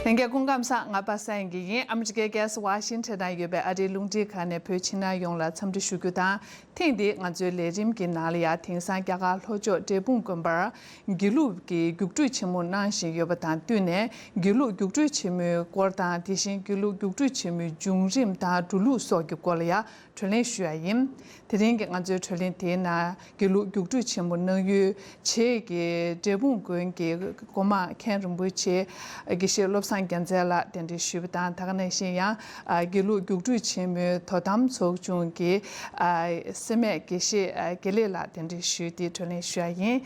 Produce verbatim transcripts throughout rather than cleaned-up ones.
ལྷན་རྒྱས་སྐུ་ཁམས་བཟང་། ང་པ་སངས་དགེ་རྒན་ཡིན། ཨ་མི་རི་ཀའི་རྒྱལ་ས་ཝ་ཤིང་ཊོན་ན་ཡོད་པའི་ཨ་རིའི་རླུང་འཕྲིན་ཁང་ནས་བོད་ཕྱི་ནང་ཡོངས་ལ་འཚམས་འདྲི་ཞུ་རྒྱུ་དང་། ཐེངས་འདིའི་ང་ཚོའི་ལས་རིམ་གྱི་ནང་ལ་ཡང་དེང་སང་རྒྱ་གར་ལྷོ་ཕྱོགས་འབྲས་སྤུངས་དགོན་པར་དགེ་ལུགས་ཀྱི་རྒྱུགས་སྤྲོད་ཆེན་མོ་གནང་བཞིན་ཡོད་པ་དང་བསྟུན་ནས། དགེ་ལུགས་རྒྱུགས་སྤྲོད་ཆེན་མོའི་སྐོར་དང་། དེ་བཞིན་དགེ་ལུགས་རྒྱུགས་སྤྲོད་ཆེན་མོའི་བྱུང་རིམ་དང་འགྲོ་ལུགས་སོགས་ཀྱི་སྐོར་ལ་ཡང་གྲོས་གླེང་ཞུ་ཡ་ཡིན། དེ་རིང་གི་ང་ཚོའི་གྲོས་གླེང་དེའི་ནང་དགེ་ལུགས་རྒྱུགས་སྤྲོད་ཆེན་མོ་གནང་ཡུལ་བྱེས་ཀྱི་འབྲས་སྤུངས་དགོན་གྱི་སྒོ་མང་མཁན་རིན་པོ་ཆེ་དགེ་བཤེས་བློ་བཟང་རྒྱལ་མཚན་ལགས་གདན་འདྲེན་ཞུས་པ་དང་། ད་ག་ནང་བཞིན་ཡང་དགེ་ལུགས་རྒྱུགས་སྤྲོད་ཆེན་མོའི་དོ་དམ་ཚོགས་ཆུང་གི་སེར་སྨད་དགེ་བཤེས་དགེ་ལེགས་ལགས་གདན་འདྲེན་ཞུས་ཏེ་གྲོས་གླེང་ཞུ་ཡ་ཡིན།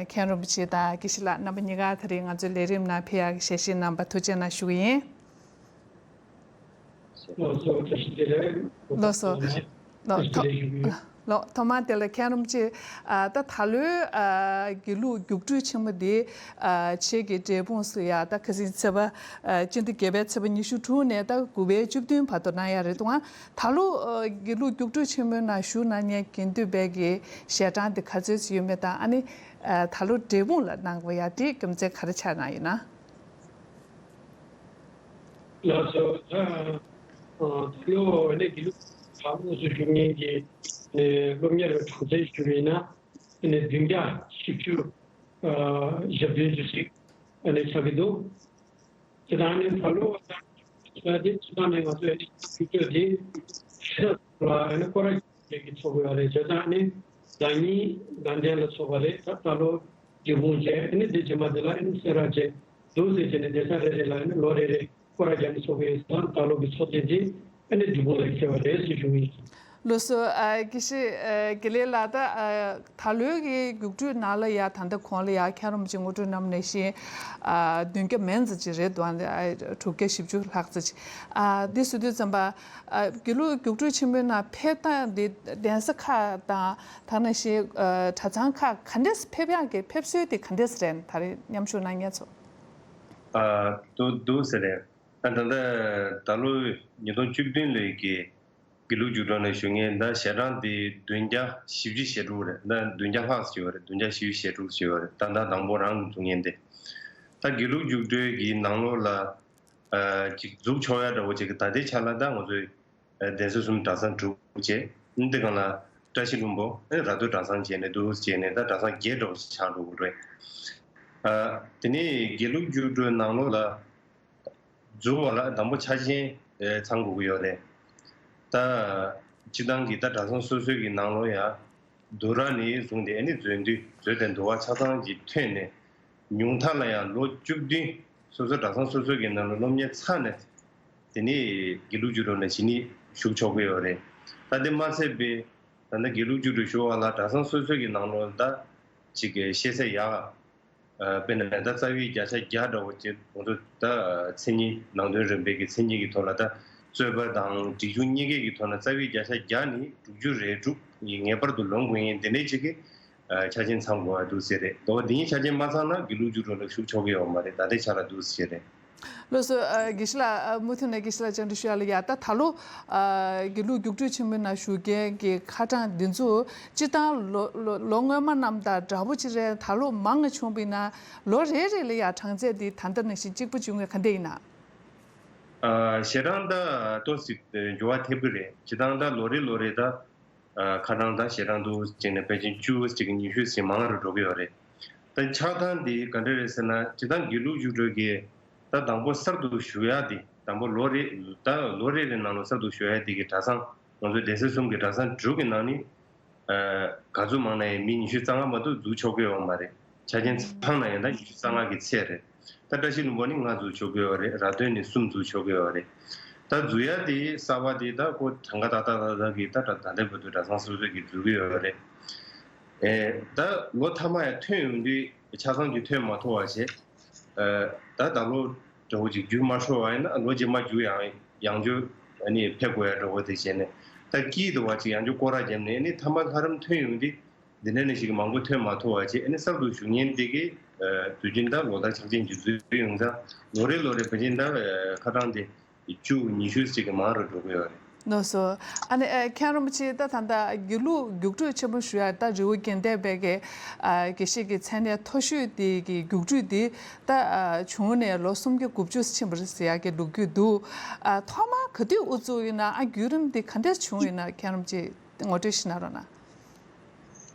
མཁན་རིན་པོ་ཆེ་དང་དགེ་བཤེས་ལགས་རྣམ་པ་གཉིས་ཀ་ད་རེས་ང་ཚོའི་ལས་རིམ་ནང་ཕེབས་ཡག་གི་ཞལ་བཞེས་གནང་བར་ཐུགས་རྗེ་གནང་ཞུ་གི་ཡིན། ལགས་སོ། བཀྲ་ཤིས་བདེ་ལེགས། ལགས་སོ། ལགས་སོ། ལགས་སོ། ཐོག་ལགས་སོ། ཐོག་མར་དེ་ལ་མཁན་རིན་པོ་ཆེ། ཨ། ད་ད་ལོའི་ཨ་དགེ་ལུགས་རྒྱུགས་སྤྲོད་ཆེན་མོ་འདི་ཨ་བྱེས་ཀྱི་འབྲས་སྤུངས་སུ་ཡ་ད་ཁ་སང་ཚེས་པ་ཨ་སྤྱི་ཟླ་བརྒྱད་པའི་ཚེས་པ་ཉི་ཤུ་དྲུག་ནས་ད་དགུ་པའི་བཅུ་བདུན་བར་དུ་གནང་ཡ་རེད་འདུག་ཨ། ད་ལོ་ཨ་དགེ་ལུགས་རྒྱུགས་སྤྲོད་ཆེན་མོའི་ནང་ཞུགས་གནང་མཁན་དགེ་འདུན་པའི་གི་ཞལ་གྲངས་འདི་ག་ཚོད་ཅིག་ཡོད་མེད་དང་། ཨ་ནི་ཨ་ད་ལོ་འབྲས་སྤུངས་ལ་གནང་དགོས་ཡ་དེ་རྒྱུ་མཚན་ག་རེ་ཆགས་གནང་ཡོད་ན། ལགས་སོ། ད་ཨ་ད་ལོ་ནས་དགེ་ལུགས་ལ་དངོས་སུ་ཞུགས་མཁན་གྱི་ཨ་སློབ་གཉེར་བའི་གྲངས་ཚད་ཞུ་བ་ཡིན་ན། ཨ་ནི་བདུན་བརྒྱ་བཞི་བཅུ་ཨ་ཞེ་བདུན་ཙམ་ཞིག་ཨ་ནི་ཆགས་ཀྱི་འདུག། དེ་དང་ཨ་ནི་ད་ལོ་ད་ལྟ་དེ་སྤྱི་བཏང་ནས་ང་ཚོའི་ཨ་ནི་ཞུགས་ཚོད་དེ་ཕྱི་ཟླ་ལ་ཨ་ནི་སྐོར་ར་ཀྱི་ཚོགས་ཀྱི་ཡོད་རེད། བྱས་ཙང་ནི་ཟླ་གཉིས་ཟླ་མཇུག་ལ་ཚོགས་པ་རེད། ད་ད་ལོ་འབྲས་སྤུངས་བྱས། ཨ་ནི་དེ་རྗེས་མ་དེ་ལ་ཨ་ནི་སེ་ར་བྱས་འདུག་ཟེར་བྱས་ནས་གདན་ས་རེ་རེ་ལ་ཨ་ནི་ལོ་རེ་རེ་སྐོར་ར་རྒྱག་ནས་ཚོགས་ཀྱི་ཡོད་ཙང་། ད་ལོ་གི་ཚོགས་ཐེངས་དེ་ཨ་ནི་འབྲས་སྤུངས་ལ་འཁེལ་བ་རེད་ཟེར་ཞུ་གི་ཡིན། ལགས་སོ། ཨ་དགེ་བཤེས་ཨ་དགེ་ལེགས་ལགས། ད་ཨ་ད་ལོའི་གི་རྒྱུགས་སྤྲོད་ནང་ལ་ཡ་ད་ལྟ་གོང་ལ་ཡ་མཁན་རིན་པོ་ཆེ་ངོ་སྤྲོད་གནང་བ་ནང་བཞིན་ཨ་བདུན་བརྒྱ་མན་ཙམ་ཅིག་རེད་འདུག། ཨ་དྲུག་བརྒྱ་བཞི་བཅུ་ལྷག་ཙམ་ཅིག། ཨ་འདི་བཟོ་དུས་ཙམ་པ། ཨ་དགེ་ལུགས་རྒྱུགས་སྤྲོད་ཆེན་མོའི་ནང་ཕེབས་སྟངས་འདི་གདན་ས་ཁག་དང་། ད་ནང་བཞིན་ཨ་གྲྭ་ཚང་ཁག་ག་འདྲས་ཕེབས་ཡག་གི་ཕེབས་སྲོལ་དེ་ག་འདྲས་རེད། ད་རེས་མཉམ་ཞུགས་གནང་མཁན་ཚོ། ཨ་འདུག་འདུག་ཟེར་རེད། ཨ་ད་ལྟ་ད་ལོ་ཉིས་སྟོང་བཅུ་བདུན་ལོའི་གི་དགེ་ལུགས་རྒྱུགས་སྤྲོད་ནང་ཞུགས་མཁན་ད་ཞལ་གྲངས་དེ་བདུན་བརྒྱ་བཞི་བཅུ་ཞེ་དྲུག་རེད། ད་བདུན་བརྒྱ་ལྷག་ཙམ་ཡོད་རེད། བདུན་བརྒྱ་བཞི་བཅུ་ཞེ་དྲུག་ཙམ་ཡོད་རེད། ད་ད་དང་པོ་རང་གི་འཛུལ་མཁན་དེ། ད་དགེ་ལུགས་རྒྱུགས་སྤྲོད་ཀྱི་ནང་ལོགས་ལ་ཨ་ཅིག་འཛུལ་ཆོག་ཡ་འདྲ་བོ་ཅིག་གི་ད་ལྟའི་ཆ་ལ་ད་ང་ཚོའི་ཨ་གདན་ས་གསུམ་གྲྭ་ཚང་དྲུག་བྱས། འདི་སྒང་ལ་བཀྲ་ཤིས་ལྷུན་པོ། ཨ་ར་སྟོད་གྲྭ་ཚང་བྱས་ནས་འདུག་བྱས་ནས་ད་གྲྭ་ཚང་བརྒྱད་འདྲ་བོ་ཞིག་ཆགས་འགྲོ་གི་རེད། ཨ་དེ་ནས་དགེ་ལུགས་རྒྱུགས་སྤྲོད་ནང་ལོགས་ལ་འཛུལ་བ་ལ་དང་པོ་ཆ་རྐྱེན་ཨེ་ཚང་དགོས་ཀྱི་ཡོད་རེད། ད་སྤྱིར་བཏང་གི་ད་གྲྭ་ཚང་སོ་སོའི་གི་ནང་ལོགས་ཡ་འདུ་ར་ནས་བཟུང་སྟེ་ཨ་ནི་འཛུལ་དུས་འཛུལ་ཏེ་འདུ་བ་ཆ་ཚང་གི་ཐོན་ནས་ཉུང་མཐའ་ལ་ཡང་ལོ་བཅུ་བདུན་སོ་སོ་གྲྭ་ཚང་སོ་སོའི་གི་ནང་ལ་སློབ་གཉེར་ཚར་ནས་དེ་ནས་དགེ་ལུགས་རྒྱུགས་སྤྲོད་ནང་ཇི་སྙེད་ཞུགས་ཆོག་གི་ཡོད་རེད། ད་དེ་མ་ཚད་པའི་ད་ལྟ་དགེ་ལུགས་རྒྱུགས་སྤྲོད་ཞུ་བ་ལ་གྲྭ་ཚང་སོ་སོའི་གི་ནང་ལོགས་ད་ཅིག་གི་ཤེས་ཚད་ཡག་ཨ་དཔེར་ན་ད་རྩ་བའི་བརྒྱ་ཆ་བརྒྱ་འདྲ་བོ་ཅིག་ང་ཚོ་ད་མཚན་ཉིད་ནང་དོན་རིམ་པའི་གི་མཚན་ཉིད་ཀྱི་ཐོག་ལ་ད་རྩོད་པ་དང་སྒྲིག་གཞུང་གཉིས་ཀའི་གི་ཐོག་ན་རྩ་བའི་བརྒྱ་ཆ་བརྒྱ་ནི་དྲུག་ཅུ་རེ་དྲུག་ངེས་པར་དུ་ལོན་དགོས་ཡིན། དེ་འདྲའི་ཅིག་གི་ཨ་ཆ་རྐྱེན་ཚང་དགོས་པ་འདུག་ཟེར་རེད། དོ་དེ་གཉིས་ཆ་རྐྱེན་མ་ཚང་ན་དགེ་ལུགས་རྒྱུགས་སྤྲོད་ལ་ཞུགས་ཆོག་གི་ཡོད་མ་རེད། ད་ལྟའི་ཆ་ལ་འདུག་ཟེར་རེད། ལགས་སོ། ཨ་དགེ་བཤེས་ལགས། ཨ་མུ་མཐུད་ནས་དགེ་བཤེས་ལགས་བཅར་འདྲི་ཞུ་ཡ་ལ་ཡ། ད་ད་ལོ་ཨ་དགེ་ལུགས་རྒྱུགས་སྤྲོད་ཆེན་མོའི་ནང་ཞུགས་མཁན་གྱི་ཁ་གྲངས་འདི་ཚོ་སྤྱིར་བཏང་ལོ་ལོ་ལོ་སྔོན་མ་རྣམས་དང་འདྲ་པོ་ཅིག་རེད། ད་ལོ་མང་ང་བྱུང་བ་ཡིན་ན་ལོ་རེ་རེ་ལ་ཡ་གྲངས་ཚད་འདི་ད་ལྟ་ནང་བཞིན་གཅིག་པ་བྱུང་བའི་ག་འདྲ་ཡིན་ན། ཨ་ཞལ་གྲངས་ད་ཏོག་ཙམ་འགྱུར་བ་ཐེབས་ཀྱི་རེད། སྤྱིར་བཏང་ད་ལོ་རེ་ལོ་རེ་ད། ཨ་ཁ་གྲངས་དང་ཞལ་གྲངས་འདུག་ཅེས་ནས་ཕལ་ཆེར་བཅུ་ཅིག་ཉི་ཤུ་ཞིག་མང་རུ་འགྲོ་གི་ཡོད་རེད། ད་ཆགས་སྟངས་འདི་ག་འདྲ་རེད་ཟེར་ན། སྤྱིར་བཏང་དགེ་ལུགས་རྒྱུགས་སྤྲོད་ཀྱི་ད་དང་པོ་གསར་དུ་ཞུགས་ཡ་འདི། དང་པོ་ལོ་རེ་ད་ལོ་རེ་རེ་ནང་ལ་གསར་དུ་ཞུགས་ཡ་འདི་གི་གྲྭ་ཚང་ང་ཚོའི་གདན་ས་གསུམ་གྱི་གྲྭ་ཚང་དྲུག་གི་ནང་ནས་ཨ་ག་ཚོད་མང་ན་ཡང་མི་ཉི་ཤུ་རྩ་ལྔ་མ་གཏོགས་འཛུལ་ཆོག་གི་ཡོད་མ་རེད། ཆ་རྐྱེན་ཚང་ན་ཡང་ད་ཉི་ཤུ་རྩ་ལྔ་གི་ཚད་རེད། ད་བཀྲ་ཤིས་ལྷུན་པོ་ནི་ལྔ་འཛུལ་ཆོག་གི་ཡོད་རེད། ར་སྟོད་ནི་གསུམ་འཛུལ་ཆོག་གི་ཡོད་རེད། ད་འཛུལ་ཡ་དེ་གསར་པ་དེ་ད་ཁོ་གྲངས་ཀ་ཏག་ཏག་ཏག་ཏག་གི་ད་ད་ལྟའི་བར་དུ་གྲྭ་ཚང་སོ་སོ་གི་འཛུལ་གི་ཡོད་རེད། ཨེ་ད་ལོ་མཐའ་མ་ཡང་ཐོན་ཡོང་དུས་ཆ་ཚང་གི་ཐོན་མ་ཐུབ་པ་བྱས། ཨེ་ད་ད་ལོ་འདྲ་བོ་ཅིག་རྒྱུན་མ་འཆོལ་བ་ཡིན་ན་ལོ་རྗེས་མ་རྒྱུན་ཡང་ཡང་བསྐྱར་ཨ་ནི་ཕེབས་དགོས་ཡ་འདྲ་བོ་དེ་བྱས་ནས། ད་དཀྱིལ་དུ་བ་ཅིག་ཡང་བསྐྱར་སྐོར་ར་བརྒྱབ་ནས་ཨ་ནི་མཐའ་མ་ལྷ་རམས་ཐོན་ཡོང་དུས། འདི་འདྲ་ནས་ཞིག་མང་པོ་ཐོན་མ་ཐུབ་པ་བྱས། ཨ་ནི་གསར་དུ་ཞུགས་མཁན་དེ་གའི་ཨ་དུས་རྒྱུན་ད་ལོ་ལྟར་ཆགས་ཅན་གྱི་འཛུལ་ཡོང་ཙང་། ལོ་རེ་ལོ་རེ་ཕལ་ཆེར་ད་ཨ་ཁ་གྲངས་དེ་བཅུ་ཉི་ཤུ་ཞིག་གི་མང་རུ་འགྲོ་གི་ཡོད་ ལགས་སོ། ཨ་ནི་ཨ་མཁན་རིན་པོ་ཆེ། ད་ད་ལྟ་དགེ་ལུགས་རྒྱུགས་སྤྲོད་ཆེན་པོ་ཞུ་ཡ། ད་རི་བོ་དགེ་ལྡན་པའི་གི་ཨ་དགེ་བཤེས་ཀྱི་མཚན་གནས་མཐོ་ཤོས་དེ་གི་རྒྱུགས་སྤྲོད་དེ་ད་ཨ་བྱུང་ནས་ལོ་སུམ་བརྒྱ་དགུ་བཅུ་ཕྱིན་པ་རེད་ཟེར་ཡ་གི་ལོ་རྒྱུས་འདུག་ཨ་ཐོག་མར་ག་དུས་དབུ་བཙུགས་ཡིན་ན། ཨ་བརྒྱུད་རིམ་དེ་ག་འདྲས་བྱུང་ཡིན་ན། མཁན་རིན་པོ་ཆེ་ངོ་སྤྲོད་ཞིག་གནང་རོགས་གནང་།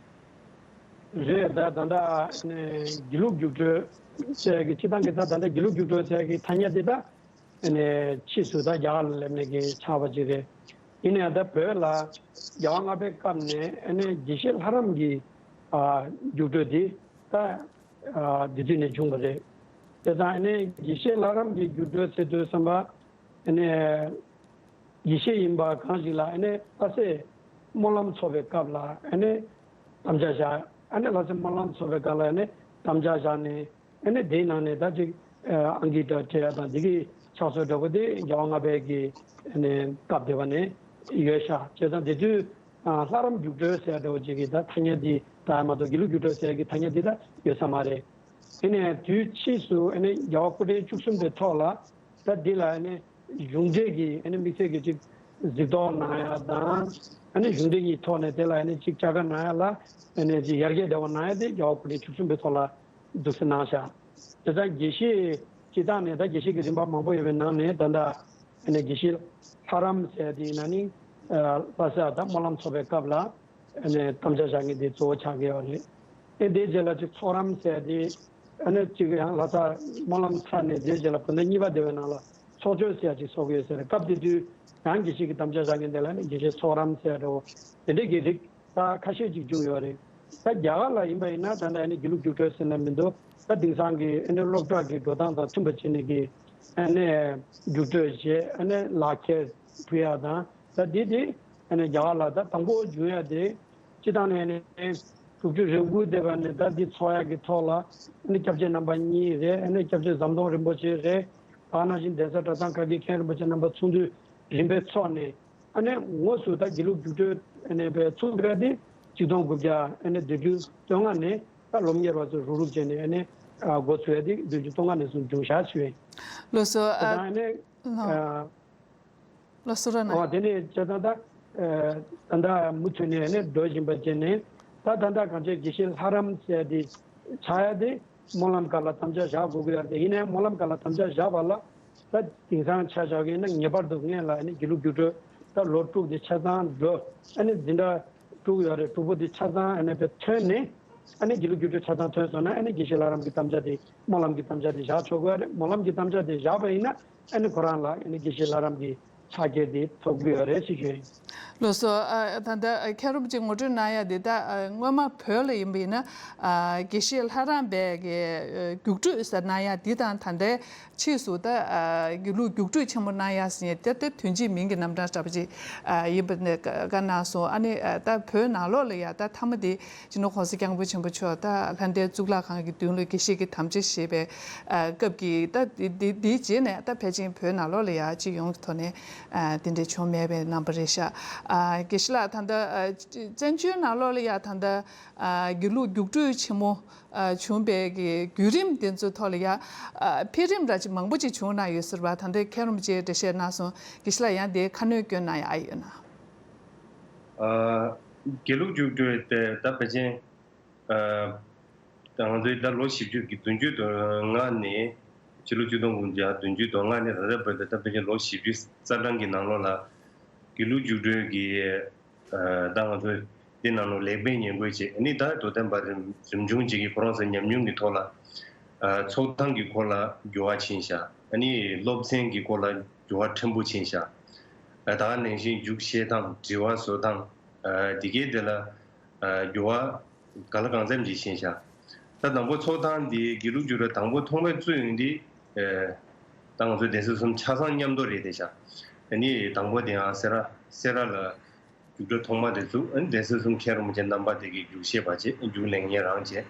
རེད། ད་ད་ལྟ་ཨ་ནི་དགེ་ལུགས་རྒྱུགས་སྤྲོད་ཟེར་གི་སྤྱི་བཏང་གི་ད་ད་ལྟ་དགེ་ལུགས་རྒྱུགས་སྤྲོད་ཟེར་གི་ཐ་སྙད་དེ་ད་ཨ་ནི་ཕྱིས་སུ་ད་རྒྱ་གར་ལ་སླེབས་ནས་གི་ཆགས་པ་ཅིག་རེད། ཡིན་ནའང་ད་བོད་ལ་རྒྱལ་བ་ལྔ་པའི་སྐབས་ནས་ཨ་ནི་དགེ་བཤེས་ལྷ་རམས་ཀྱི་ཨ་རྒྱུགས་སྤྲོད་དེ་ད་ཨ་དེ་དུས་ནས་བྱུང་བ་རེད། དེ་ཙང་ཨ་ནི་དགེ་བཤེས་ལྷ་རམས་ཀྱི་རྒྱུགས་སྤྲོད་ཟེར་དུས་ཙམ་པ། ཨ་ནི་དགེ་བཤེས་ཡིན་པ་གང་ཞིག་ལ་ཨ་ནི་ལྷ་སའི་སྨོན་ལམ་ཚོགས་པའི་སྐབས་ལ་ཨ་ནི་དམ་བཅའ་བཞག་ཨ་ནི་ལྷ་སའི་སྨོན་ལམ་ཚོགས་པའི་སྐབས་ལ་ཨ་ནི་དམ་བཅའ་བཞག་ནས། ཨ་ནི་དེའི་ནང་ནས་ད་ཅིག་ཨ་ཨང་ཀི་འདྲ་སྤྲད་ཡ་དང་འདི་གི་ཕྱག་སྲོལ་འདྲ་པོ་དེ་རྒྱལ་བ་ལྔ་པའི་གི་ཨ་ནི་སྐབས་དེ་བ་ནས་ཡོད་ཤག་བྱས་ཙང་དེ་དུས་ཨ་ལྷ་རམས་རྒྱུགས་སྤྲོད་ཟེར་ཡ་འདྲ་པོ་ཅིག་གི་ད་ཐ་སྙད་འདི་ད་མ་གཏོགས་དགེ་ལུགས་རྒྱུགས་སྤྲོད་ཟེར་ཡ་གི་ཐ་སྙད་འདི་ད་ཡོད་ས་མ་རེད། དེ་ནས་དུས་ཕྱིས་སུ་ཨ་ནི་རྒྱལ་བ་སྐུ་ཕྲེང་བཅུ་གསུམ་པའི་ཐོག་ལ་ད་འདི་ལ་ཨ་ནི་གཞུང་འབྲེལ་གྱི་ཨ་ནི་དམིགས་བསལ་གྱི་ཅིག་གཟིགས་རྟོག་གནང་ཡ་དང་། ཨ་ནི་གཞུང་འབྲེལ་གྱི་ཐོག་ནས་དེ་ལ་ཨ་ནི་ཅིག་བཅའ་དགའ་གནང་ཡ་ལ་ཨ་ནི་ཅིག་ཡར་རྒྱས་འདྲ་བོ་གནང་ཡ་དེ་རྒྱལ་བ་སྐུ་ཕྲེང་བཅུ་གསུམ་པའི་ཐོག་ལ་འདུག་སེ་གནང་ཤག་དེ་ཙང་དགེ་བཤེས་སྤྱི་བཏང་ནས་ད་དགེ་བཤེས་ཀྱི་རིམ་པ་མང་པོ་ཡོད་པའི་ནང་ནས་ད་ལྟ་ཨ་ནི་དགེ་བཤེས་ལྷ་རམས་ཟེར་དེ་ཡིན་ན་ནི་ལྷ་ས་ད་སྨོན་ལམ་ཚོགས་པའི་སྐབས་ལ། ཨ་ནི་དམ་བཅའ་བཞག་མཁན་དེ་གཙོ་བོ་ཆགས་ཀྱི་ཡོད་རེད། ཨེ་དེའི་རྗེས་ལ་ཅིག་ཚོགས་རམས་ཟེར་དེ་ཨ་ནི་ཅིག་ཡང་ལྷ་ས་སྨོན་ལམ་ཚར་ནས་དེའི་རྗེས་ལ་བོད་ཟླ་གཉིས་པ་དེ་བའི་ནང་ལ་ཚོགས་ཆོས་ཟེར་ཡ་ཅིག་ཚོགས་ཀྱི་ཡོད་ས་རེད། སྐབས་དེ་དུས་ཡང་དགེ་བཤེས་ཀྱི་དམ་བཅའ་བཞག་མཁན་དེ་ལ་ནི་དགེ་བཤེས་ཚོགས་རམས་ཟེར་འདྲ་བོ་དེ་འདྲའི་གི་རིགས་ད་ཁ་ཤས་ཅིག་བྱུང་ཡོད་རེད། ད་རྒྱ་གར་ལ་ཡིན་པ་ཡིན་ན་ད་ནི་ཨ་ནི་དགེ་ལུགས་རྒྱུགས་སྤྲོད་ཟེར་ན་མི་འདུག་ད་དེང་སང་གི་ཨ་ནི་སློབ་གྲྭ་གི་འགྲོ་སྟངས་དང་མཐུན་པ་བྱས་ནས་གི་ཨ་ནི་རྒྱུགས་སྤྲོད་བྱས། ཨ་ནི་ལག་འཁྱེར་ཕུལ་ཡ་དང་། ད་འདི་དེ་ཨ་ནི་རྒྱ་གར་ལ་ད་དང་པོ་བྱུང་ཡ་དེ་སྤྱི་བཏང་ནས་ནི་དྲུག་ཅུ་རེ་དགུ་དེ་བ་ནས་ད་འདི་ཚོགས་ཡ་གི་ཐོག་ལ་ཨ་ནི་སྐྱབས་རྗེ་རྣམ་པ་གཉིས་རེད། ཨ་ནི་སྐྱབས་རྗེ་ཟམ་གདོང་རིན་པོ་ཆེ་རེད། ད་ནང་བཞིན་གདན་ས་གྲྭ་ཚང་བཀའ་བརྒྱུད་མཁན་རིན་པོ་ཆེ་རྣམ་པ་ཚོགས་འདུ་རིམ་པས་ཚོགས་ནས། ཨ་ནི་དངོས་སུ་ད་དགེ་ལུགས་རྒྱུགས་སྤྲོད་ཨ་ནི་པའི་ཚོགས་འདུ་དེ་ཆིག་སྟོང་དགུ་བརྒྱ་ཨ་ནི་བདུན་ཅུ་དོན་ལྔ་ནས་ད་སློབ་གཉེར་བ་ཚོ་རུག་རུག་བྱས་ནས་ཨ་ནི་ཨ་འགོ་ཚུགས་ཡ་དེ་བདུན་ཅུ་དོན་ལྔ་ནས་བཟུང་བྱུང་བཞག་ཞུ་ཡིན། ལགས་སོ། ད་ཨ་ཨ་ནི་ལགས། ཨ། ལགས་སོ་ར་ན། ཨོ་དེ་ནས་བྱས་ཙང་ད་ཨ་ད་ལྟ་མུ་མཐུད་ནས་ཨ་ནི་འགྲོ་བཞིན་པ་བྱས་ནས་ད་ད་ལྟ་གང་ཅི་དགེ་བཤེས་ལྷ་རམས་ཟེར་ཡ་དེ་ཆགས་ཡ་དེ་སྨོན་ལམ་སྒར་ལ་དམ་བཅའ་བཞག་དགོས་ཀྱི་ཡོད་རེད། ཡིན་ནའང་སྨོན་ལམ་སྒར་ལ་དམ་བཅའ་བཞག་པ་ལ། ད་དེང་སང་ཆ་བཞག་གི་ན་ངེས་པར་དུ་སྔོན་ལ་ཨ་ནི་དགེ་ལུགས་རྒྱུགས་སྤྲོད་ད་ལོ་དྲུག་དེ་ཆ་ཚང་འགྲོ། ཨ་ནི་འཛིན་གྲྭ་དྲུག་ཡོད་རེད། དྲུག་པོ་དེ་ཆ་ཚང་ཨ་ནི་པའི་ཐོན་ནས་ཨ་ནི་དགེ་ལུགས་རྒྱུགས་སྤྲོད་ཆ་ཚང་ཐོན་སོང་ན་ཨ་ནི་དགེ་བཤེས་ལྷ་རམས་ཀྱི་དམ་བཅའ་དེ་སྨོན་ལམ་གྱི་དམ་བཅའ་དེ་བཞག་ཆོག་གི་ཡོད་རེད། སྨོན་ལམ་གྱི་དམ་བཅའ་དེ་བཞག་པ་ཡིན་ན་ཨ་ནི་ཁོ་རང་ལ་ཨ་ནི་དགེ་བཤེས་ལྷ་རམས་ཀྱི་ཕྱག་འཁྱེར་དེ་ཐོབ་གི་ཡོད་རེད་ཅེས་ཞུ་ཡིན། ལགས་སོ། ཨ་ད་ལྟ་མཁན་རིན་པོ་ཆེ་ངོ་སྤྲོད་གནང་ཡ་འདི་ད་ཨ་སྔོན་མ་བོད་ལ་ཡིན་པ་ཡིན་ན་ཨ་དགེ་བཤེས་ལྷ་རམས་པའི་གི་ཨ་རྒྱུགས་སྤྲོད་ཟེར་གནང་ཡ་འདི་དང་ད་ལྟའི་ཕྱིས་སུ་ད་ཨ་དགེ་ལུགས་རྒྱུགས་སྤྲོད་ཆེན་མོ་གནང་ཡ་ཟེར་ཡ་དེ་ད་དོན་གཅིག་མིང་གི་རྣམ་གྲངས་འདྲ་པོ་ཅིག་ཨ་ཡིན་པ་ནས་བཀའ་གནང་སོང་། ཨ་ནི་ཨ་ད་བོད་ནང་ལོགས་ལ་ཡ་ད་མཐའ་མ་དེ་སྤྱི་ནོར་༸གོང་ས་༸སྐྱབས་མགོན་ཆེན་པོ་མཆོག་ད་ལྷ་ལྡན་གཙུག་ལག་ཁང་གི་མདུན་ལ་དགེ་བཤེས་ཀྱི་དམ་བཅའ་བཞེས་པའི་ཨ་སྐབས་ཀྱི་ད་དེ་དེ་དེའི་རྗེས་ནས་ད་ཕལ་ཆེར་བོད་ནང་ལོགས་ལ་ཡ་སྤྱི་ཡོངས་ཀྱི་ཐོག་ནས་ཨ་དེ་འདྲའི་བྱུང་མེད་པའི་རྣམ་པ་རེད་ཤག་ཨ་དགེ་བཤེས་ལགས་ད་ལྟ་ཨ་བཙན་བྱོལ་ནང་ལོགས་ལ་ཡ་ད་ལྟ་ཨ་དགེ་ལུགས་རྒྱུགས་སྤྲོད་ཆེན་མོ་ཨ་བྱུང་བའི་གི་བརྒྱུད་རིམ་དེ་ཚོའི་ཐོག་ལ་ཡ་ཨ་འཕེལ་རིམ་འདྲ་ཅིག་མང་པོ་ཅིག་བྱུང་གནང་ཡོད་ཟེར་བ་ད་ལྟ་མཁན་རིན་པོ་ཆེས་འགྲེལ་བཤད་གནང་སོང་། དགེ་བཤེས་ལགས་ཡང་དེའི་ཁ་སྣོན་སྐྱོན་གནང་ཡ་ཨ་ཡོད་ན། ཨ་དགེ་ལུགས་རྒྱུགས་སྤྲོད་དེ་ད་ཕལ་ཆེར་ཨ་ད་ང་ཚོའི་ད་ལོ་བཞི་བཅུ་གི་བདུན་ཅུ་དོན་ལྔ་ནས་ཕྱི་ལོ་ཆིག་སྟོང་དགུ་བརྒྱ་བདུན་ཅུ་དོན་ལྔ་ནས་ད་ལྟ་བར་དུ་ད་ཕལ་ཆེར་ལོ་བཞི་བཅུ་རྩ་གྲངས་ཀྱི་ནང་ལོགས་ལ་དགེ་ལུགས་རྒྱུགས་སྤྲོད་ཀྱི་ཨ་ད་ང་ཚོས་འདི་ནང་ལོགས་ལེགས་སྤེལ་ཉེས་འགོད་བྱས། ཨ་ནི་ད་དོ་བདེན་པ་རིམ་རིམ་བྱུང་ཅིག་གིས་ཁོ་རང་ཚོའི་ཉམས་མྱོང་གི་ཐོག་ལ་ཨ་ཚོགས་ཐང་གི་སྐོར་ལ་འགྱུར་བ་ཕྱིན་ཤག་ཨ་ནི་སློབ་ཚན་གྱི་སྐོར་ལ་འགྱུར་བ་ཕྲན་བུ་ཕྱིན་ཤག་ཨ་ད་ག་ནང་བཞིན་རྒྱུགས་བཤད་སྟངས། དྲི་བ་བཟོ་སྟངས། ཨ་འདི་གའི་དེ་ལ་ཨ་འགྱུར་བ་གང་ལ་གང་འཚམ་ཅིག་ཕྱིན་ཤག་ད་དང་པོ་ཚོགས་ཐང་འདི་དགེ་ལུགས་རྒྱུགས་སྤྲོད་དང་པོ་ཐོག་མར་བཙུགས་ཡོང་དུས་ཨ་ད་ང་ཚོ་གདན་ས་གསུམ་ཆ་ཚང་མཉམ་དུ་རེད་བསྡད་ཤག་ཨ་ནི་དང་པོ་དེ་ཡང་སེ་ར་སེ་ར་ལ་རྒྱུགས་སྤྲོད་ཐོག་མ་དེ་བཙུགས། ཨ་ནི་གདན་ས་གསུམ་མཁན་རིན་པོ་ཆེ་རྣམ་པ་དེ་གིས་རྒྱུགས་བཤད་པ་བྱས། རྒྱུགས་ལེན་མཁན་རང་བྱས།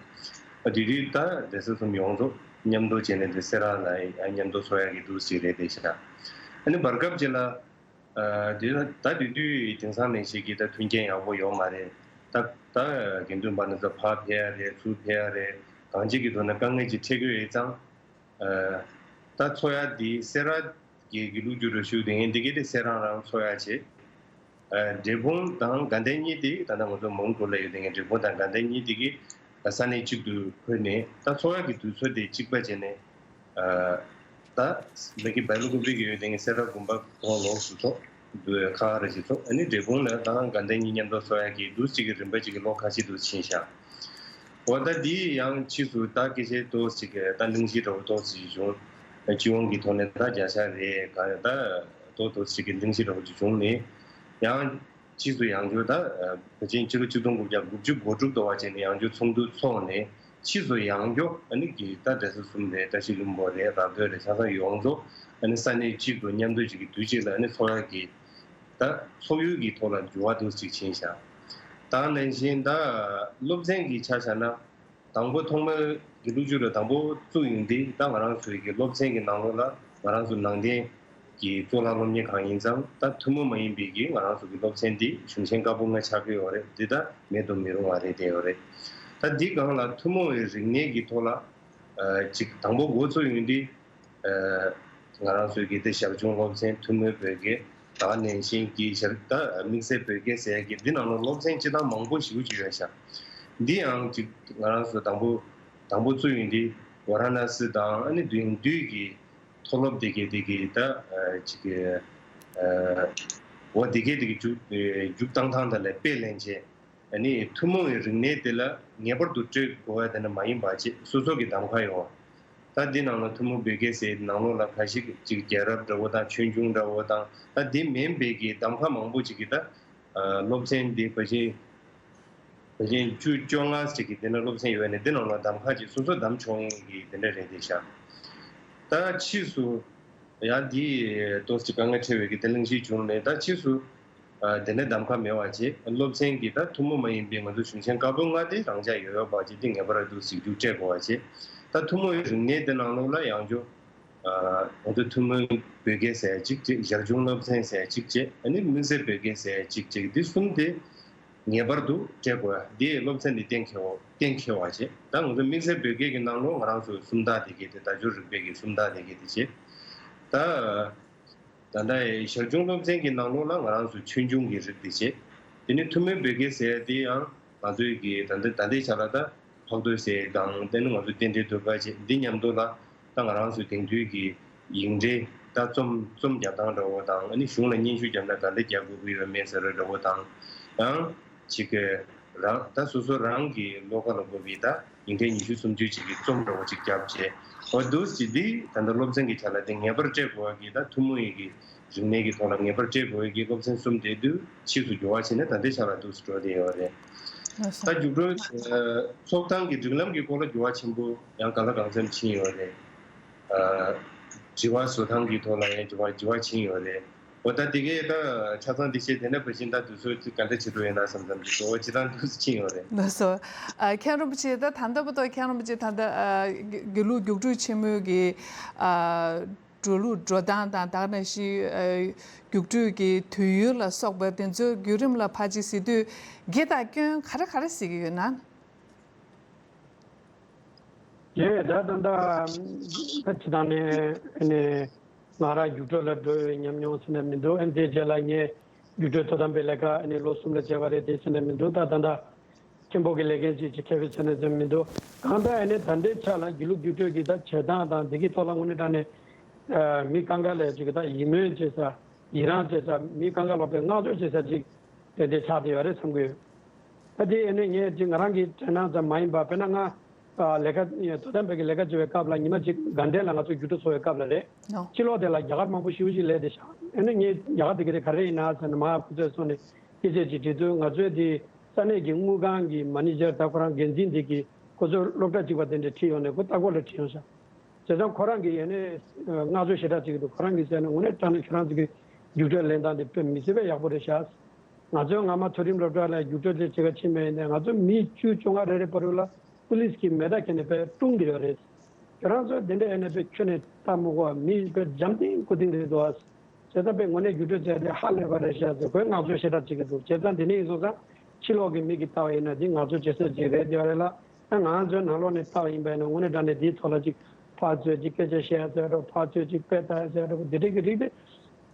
ཨ་དེ་དུས་ད་གདན་ས་གསུམ་ཡོངས་རྫོགས་མཉམ་དུ་བྱས་ནས་དེ་སེ་ར་ལ་ཨ་མཉམ་དུ་ཚོགས་ཡག་གི་འདུག་ཟེར་རེད་བསྡད་ཤག་ཨ་ནི་བར་སྐབས་ཅིག་ལ་ཨ་དེ་ད་དེ་དུས་དེང་སང་ནང་བཞིན་གྱི་ད་མཐུན་རྐྱེན་ཡག་པོ་ཡོད་མ་རེད། ད་ད་དགེ་འདུན་པ་རྣམས་ཚོ་ཕར་ཕེབས་ཡ་རེད། ཚུར་ཕེབས་ཡ་རེད། གང་ཅིའི་ཐོག་ནས་དཀའ་ངལ་ཅིག་འཕྲད་ཀྱི་ཡོད་ཙང་། ཨ་ད་ཚོགས་ཡ་འདི་སེ་ར་གི་དགེ་ལུགས་རྒྱུགས་སྤྲོད་ཞུགས་དེ་ངས་འདི་གའི་དེ་སེ་ར་རང་ཚོགས་ཡ་བྱས། འབྲས་སྤུངས་དང་དགའ་ལྡན་གཉིས་དེ་ད་ལྟ་ང་ཚོ་མོན་གྷོ་ལ་ཡོད་དེ་ངས་འབྲས་སྤུངས་དང་དགའ་ལྡན་གཉིས་དེ་གི་ས་གནས་གཅིག་ཏུ་འཁོད་ནས་ད་འཚོ་བ་གི་དུས་ཚོད་དེ་གཅིག་པ་བྱས་ནས། ད་མི་གི་བལ་ལུ་ཀུ་པི་གི་ཡོད་དེ་ངས་སེ་ར་དགོན་པ་གོང་ལོགས་སུ་ཚོགས་འདུ་ཁག་རེ་ཞིག་ཚོགས་ཨ་ནི་འབྲས་སྤུངས་ལ་ད་དགའ་ལྡན་གཉིས་མཉམ་དུ་འཚོ་བ་གི་འདུ་གཅིག་གི་རིམ་པ་གཅིག་གི་ལོ་ཁ་ཤས་འདུ་ཕྱིན་ཤག་འོ་ད་འདི་ཡང་ཕྱིས་སུ་ད་སྐད་ཆ་ཏོག་ཙམ་གྱི་ད་གླེང་གཞི་འདྲ་བོ་ཏོག་ཙམ་བྱུང་། སྤྱི་ཡོངས་ཀྱི་ཐོག་ནས་ད་བརྒྱ་ཆ་རེད་ག་ད་ཏོག་ཏོག་ཙམ་གྱི་གླེང་གཞི་འདྲ་བོ་ཅིག་བྱུང་ནས་ཡང་ཕྱིས་སུ་ཡང་བསྐྱར་ད་ཕལ་ཆེར་ཕྱི་ལོ་ཆིག་སྟོང་དགུ་བརྒྱ་དགུ་བཅུ་གོ་དྲུག་དུ་བ་བྱས་ནས་ཡང་བསྐྱར་ཚོགས་འདུ་ཚོགས་ནས་ཕྱིས་སུ་ཡང་བསྐྱར་ཨ་ནི་གི་ད་བགྲེས་སོ་གསུམ་རེད་བཀྲ་ཤིས་ལྷུན་པོ་རེད་ར་སྟོད་རེད་ཆ་ཚང་ཡོངས་རྫོགས་ཨ་ནི་ས་གནས་གཅིག་ཏུ་མཉམ་འདུས་ཅིག་གི་དུས་གཅིག་ལ་ཨ་ནི་འཚོ་བ་གི་ད་འཚོ་ཡུལ་གྱི་ཐོག་ལ་འགྱུར་བ་འདུག་ཅིག་ཕྱིན་ཤག་ད་ནང་བཞིན་ད་སློབ་ཚན་གྱི་ཆ་བཞག་ན། དང་པོ་ཐོག་མའི་གི་ལོ་རྒྱུས་ལ་དང་པོ་བཙུགས་ཡོང་དུས་ད་ང་རང་ཚོའི་གི་སློབ་ཚན་གྱི་ནང་ལོགས་ལ་ང་རང་ཚོ་ནང་བསྟན་གྱི་གཙུག་ལག་སློབ་གཉེར་ཁང་ཡིན་ཙང་ད་ཐུན་མོང་མ་ཡིན་པའི་གི་ང་རང་ཚོ་གི་སློབ་ཚན་འདི་གཞུང་ཆེན་བཀའ་པོད་ལྔ་ཆགས་ཀྱི་ཡོད་རེད། འདི་ད་མེད་དུ་མི་རུང་བ་རེད་བསྡད་ཡོད་རེད། ད་འདི་སྒང་ལ་ཐུན་མོང་བའི་རིག་གནས་ཀྱི་ཐོག་ལ་ཅིག་དང་པོ་འགོ་བཙུགས་ཡོང་དུས། ང་རང་ཚོའི་གི་དེ་ཞབས་བྱུང་སློབ་ཚན་ཐུན་མོང་བོད་སྐད་ད་ནང་བཞིན་གྱི་ཞབས་ད་དམིགས་བསལ་བོད་སྐད་ཟེར་ཡ་གི་འདི་ནང་ལ་སློབ་ཚན་སྤྱི་བཏང་མང་པོ་ཞེ་པོ་ཅིག་ཡོད་ཤག་འདི་ཡང་ཅིག་ང་རང་ཚོ་དང་པོ་དང་པོ་བཙུགས་ཡོང་དུས་ཝ་ར་ཎ་སི་དང་ཨ་ནི་དེང་དུས་ཀྱི་མཐོ་སློབ་དེ་གའི་དེ་གའི་ད་ཅིག་འོ་དེ་གའི་དེ་གའི་རྒྱུགས་རྒྱུགས་བཏང་ཐང་དེ་ལ་དཔེ་ལེན་བྱས། ཨ་ནི་ཐུན་མོང་བའི་རིག་གནས་དེ་ལ་ངེས་པར་དུ་སྤྲོད་དགོས་པ་དེ་འདྲ་མ་ཡིན་པ་བྱས་སོ་སོ་གི་གདམ་ཁ་ཡོང་བ། ད་འདི་ནང་ལ་ཐུན་མོང་བོད་སྐད་ཟེར་ནང་ལོགས་ལ་ཁ་ཤས་ཅིག་རྒྱལ་རབས་འདྲ་བོ་དང་ཆོས་འབྱུང་འདྲ་བོ་དང་ད་འདི་མིན་པའི་གི་གདམ་ཁ་མང་པོ་ཅིག་གིས་ད་སློབ་ཚན་འདི་ཕལ་ཆེར་ཕལ་ཆེར་བཅུ་བཅོ་ལྔ་ཅིག་གི་དེ་འདྲ་སློབ་ཚན་ཡོད་ནས་འདི་ནང་ལ་གདམ་ཁ་ཅིག་སོ་སོ་གདམ་ཆོག་མཁན་གི་དེ་འདྲ་རེད་དེ་ཤག་ད་ཕྱིས་སུ། ཡང་འདི་ཏོག་ཙམ་དཀའ་ངལ་འཕྲད་པའི་གི་དེ་གླེང་གཞི་བྱུང་ནས་ད་ཕྱིས་སུ་དེ་ནས་གདམ་ཁ་མེད་པ་བྱས་སློབ་ཚན་གྱི་ད་ཐུན་མོང་མ་ཡིན་པའི་ང་ཚོ་གཞུང་ཆེན་བཀའ་པོད་ལྔ་དེ་རང་འཇགས་ཡོད་ཡོད་པ་བྱས་དེ་ངེས་པར་དུ་གཟིགས་རྒྱུ་སྤྲད་དགོས་པ་བྱས་ད་ཐུན་མོང་བའི་རིག་གནས་དེ་ནང་ལོགས་ལ་ཡང་བསྐྱར་ང་ཚོ་ཐུན་མོང་བོད་སྐད་ཟེར་ཡ་གཅིག་བྱས་ཞབས་བྱུང་སློབ་ཚན་ཟེར་ཡ་གཅིག་བྱས་ཨ་ནི་དམིགས་བསལ་བོད་སྐད་ཟེར་ཡ་གཅིག་བྱས་འདི་གསུམ་དེ། ངེས་པར་དུ་སྤྲད་དགོས། འདི་སློབ་ཚན་འདི་གཏན་འཁེལ་བ་གཏན་འཁེལ་བ་བྱས། ད་ང་ཚོ་དམིགས་བསལ་བོད་སྐད་ཀྱི་ནང་ལོགས་ང་རང་ཚོ་སུམ་རྟགས་དེ་གའི་དེ་བརྡ་སྦྱོར་རིག་པའི་གི་སུམ་རྟགས་དེ་གའི་དེ་བྱས། ད་ད་ལྟ་ཞར་བྱུང་སློབ་ཚན་གྱི་ནང་ལོགས་ལ་ང་རང་ཚོ་ཆོས་འབྱུང་གི་རིགས་དེ་བྱས། དེ་ནས་ཐུན་མོང་བོད་སྐད་ཟེར་ཡ་དེ་ཡང་ང་ཚོའི་གི་ད་ལྟ་ད་ལྟའི་ཆ་ལ་ད་འཕགས་བསྟོད་ཟེར་དང་དེ་ནས་ང་ཚོ་རྟེན་འབྲེལ་བསྟོད་པ་བྱས་འདི་མཉམ་དུ་ལ། ད་ང་རང་ཚོའི་དེང་དུས་ཀྱི་ཡིག་འབྲེལ་ད་རྩོམ་རྩོམ་རྒྱབ་སྟངས་འདྲ་བོ་དང་ཨ་ནི་གཞུང་ལ་སྙན་ཞུ་བརྒྱབ་ན་ག་འདྲ་རྒྱག་དགོས་ཀྱི་ཡོད་མེད་ཟེར་བའི་འདྲ་བོ་དང་ཡང་ཅིག་གི་རང་ད་སོ་སོ་རང་གི་བློ་ཁ་ལ་འཁོར་བའི་ད་ཡིག་འབྲེལ་ཉི་ཤུ་སུམ་ཅུ་ཅིག་གི་རྩོམ་འདྲ་བོ་ཅིག་བརྒྱབ་བྱས་འོ་འདུག་ཅིག་འདི་ད་ལྟ་སློབ་ཚན་གྱི་ཆ་ལ་དེ་ངེས་པར་སྤྲད་དགོས་པ་གི་ད་ཐུན་མོང་ཡིན་གི་རིག་གནས་ཀྱི་ཐོག་ལ་ངེས་པར་སྤྲད་དགོས་ཀྱི་སློབ་ཚན་གསུམ་དེ་དུས་ཕྱིས་སུ་འགྱུར་བ་ཕྱིན་ནས་ད་ལྟའི་ཆ་ལ་འདུག་སེ་འགྲོ་བསྡད་ཡོད་རེད། ལགས་སོ། ད་རྒྱུགས་སྤྲོད་ཚོགས་སྟངས་ཀྱི་སྒྲིག་ལམ་གྱི་སྐོར་ལ་འགྱུར་བ་ཆེན་པོ་ཡང་གང་ལ་གང་འཚམ་ཕྱིན་ཡོད་རེད། དྲི་བ་བཟོ་སྟངས་ཀྱི་ཐོག་ལ་ཡང་འགྱུར་བ་འགྱུར་བ་ཕྱིན་ཡོད་རེད། འོ་ད་དེ་གས་ད་ཆ་ཚང་འདི་བཤད་དེ་ནས་ཕལ་ཆེར་ད་དུས་ཚོད་ཅིག་ག་འདྲ་བྱེད་འགྲོ་ཡོད་ན་བསམ་བསམ་ཅིག་འོ་ཅི་ལྟར་འདུག་སེ་ཕྱིན་ཡོད་རེད། ལགས་སོ། ཨ་མཁན་རིན་པོ་ཆེ་ད་ད་ལྟ་བར་དུ་མཁན་རིན་པོ་ཆེ་ད་ལྟ་ཨ་དགེ་ལུགས་རྒྱུགས་སྤྲོད་ཆེན་མོའི་གི་ཨ། འགྲོ་ལུགས་འགྲོ་སྟངས་དང་དེ་ནང་བཞིན་རྒྱུགས་སྤྲོད་ཀྱི་དུས་ཡུན་ལ་སོགས་པ་དེ་ཚོའི་བརྒྱུད་རིམ་ལ་ཕར་ཅིག་གཟིགས་དུས་དགེ་དང་སྐྱོན་ག་རེ་ག་རེ་གཟིགས་ཀྱི་ཡོད་ན། ཡེ་ད་ད་ད་ད་ཅི་ད་ནས་ཨ་ནི་ང་རང་རྒྱུགས་སྤྲོད་ལ་འགྲོ་བའི་ཉམས་མྱོང་ཟེར་ནས་མི་འདུག་ཨ་ནི་དེའི་རྗེས་ལ་ངས་རྒྱུགས་སྤྲོད་དོ་དམ་པའི་ལས་ཀ་ཨ་ནི་ལོ་གསུམ་ལ་བྱས་པ་རེད་དེ་ཟེར་ནས་མི་འདུག་ད་ད་ད། མཁན་པོ་གི་ལས་འགན་ཅིག་ཅིག་ཁྱད་པར་ཆེ་ན་ཟེར་མི་འདུག་གང་ལྟར་ཨ་ནི་ད་ལྟའི་ཆ་ལ་དགེ་ལུགས་རྒྱུགས་སྤྲོད་ཀྱི་ད་བྱེད་སྟངས་དང་འདི་གི་ཐོག་ལ་དངོས་གནས་དྲང་གནས་མི་གང་ག་ལ་ཅིག་ད་ཡིད་སྨོན་བྱེད་ས་ཡི་རང་བྱེད་ས་མི་གང་ག་ལ་དཔེ་བསྔགས་བརྗོད་བྱེད་ས་ཅིག་དེ་འདྲ་ཆགས་བསྡད་ཡོད་རེད་བསམ་གི་ཡོད། ད་དེ་ཨ་ནི་ངས་ཅིག་ང་རང་གི་དྲན་སྣང་ཙམ་མ་ཡིན་པ་དཔེར་ན་ང་ལས་ཀ་དོ་དམ་པའི་གི་ལས་ཀ་བྱེད་པའི་སྐབས་ལ་ཉི་མ་གཅིག་དགའ་ལྡན་ལ་ང་ཚོ་རྒྱུགས་སྤྲོད་ཚོགས་པའི་སྐབས་ལ་རེད། ཕྱི་ལོགས་དེ་ལ་རྒྱ་གར་མང་པོ་ཞེ་པོ་ཅིག་སླེབས་བསྡད་ཤག་ཨ་ནི་ངས་རྒྱ་གར་དེ་ག་རེ་ག་རེ་ཡིན་ན་ཟེར་ནས་མར་ཁོ་ཚོས་སོང་ནས། སྐད་ཆ་ཅིག་དྲིས་དུས་ང་ཚོའི་དེ་ས་གནས་ཀྱི་དངུལ་ཁང་གི་མ་ནེ་ཇར་ད་ཁོ་རང་འགན་འཛིན་དེ་གིས་ཁོ་ཚོའི་སློབ་གྲྭ་གཅིག་པ་དེ་འདྲ་ཁྲིད་ཡོང་ནས་ཁོ་ལྟ་སྐོར་ལ་ཁྲིད་ཡོང་ཤག་བྱས་ཙང་ཁོ་རང་གིས་ཡ་ནས་བསྔགས་བརྗོད་ཞེ་དྲག་བྱེད་ཀྱི་འདུག་ཁོ་རང་གིས་ཟེར་ན་དངོས་གནས་དྲང་གནས་ཁྱོད་རང་ཚོ་གི་རྒྱུགས་སྤྲོད་ལེན་སྟངས་དེ་དཔེ་མི་སྲིད་པའི་ཡག་པོ་རེད་ཤག་ང་ཚོའི་སྔ་མ་མཐོ་རིམ་སློབ་གྲྭ་ལ་རྒྱུགས་སྤྲོད་དེ་བྱེད་ག་ཕྱིན་པ་ཡིན་ན་ང་ཚོ་མི་བཅུ་བཅོ་ལྔ་རེ་རེ་བར་དུ་ལ་པུ་ལིས་ཀྱིས་མེ་མདའ་འཁྱེར་ནས་དཔེ་སྲུང་གི་ཡོད་རེད། ཁྱོད་རང་ཚོ་དེ་འདྲ་ཡིན་ན་དཔེ་ཁྱོན་ནས་ལྟ་མི་དགོས་པ་མི་དཔེ་འཇམ་ཐིང་ཁུ་ཐིང་རེད་འདུག་ཨ། བྱས་ཙང་དཔེ་དངོས་གནས་རྒྱུགས་སྤྲོད་བྱས་ཏེ་ཧ་ལས་པ་རེད་ཤག་ཟེར་ཁོས་བསྔགས་བརྗོད་ཞེ་དྲག་བྱེད་ཀྱི་འདུག་བྱས་ཙང་དེ་ནས་ཡིན་སོང་ཙང་ཕྱི་ལོགས་ཀྱི་མི་གིས་ལྟ་བ་ཡིན་ན་འདི་ང་ཚོ་བྱེད་ས་ཅིག་རེད་འདི་བ་རེད་ལ། ཨ་ང་ཚོའི་ནང་ལོགས་ནས་ལྟ་བ་ཡིན་པ་ཡིན་ན་དངོས་གནས་དྲང་གནས་འདིའི་ཐོག་ལ་ཅིག་ཕར་ཚུར་ཅིག་སྐད་ཆ་བཤད་ཡ་ཟེར་འགྲོ་ཕར་ཚུར་ཅིག་དཔེ་ལྟ་ཡ་ཟེར་འགྲོ་འདི་འདྲ་གི་རིགས་དེ།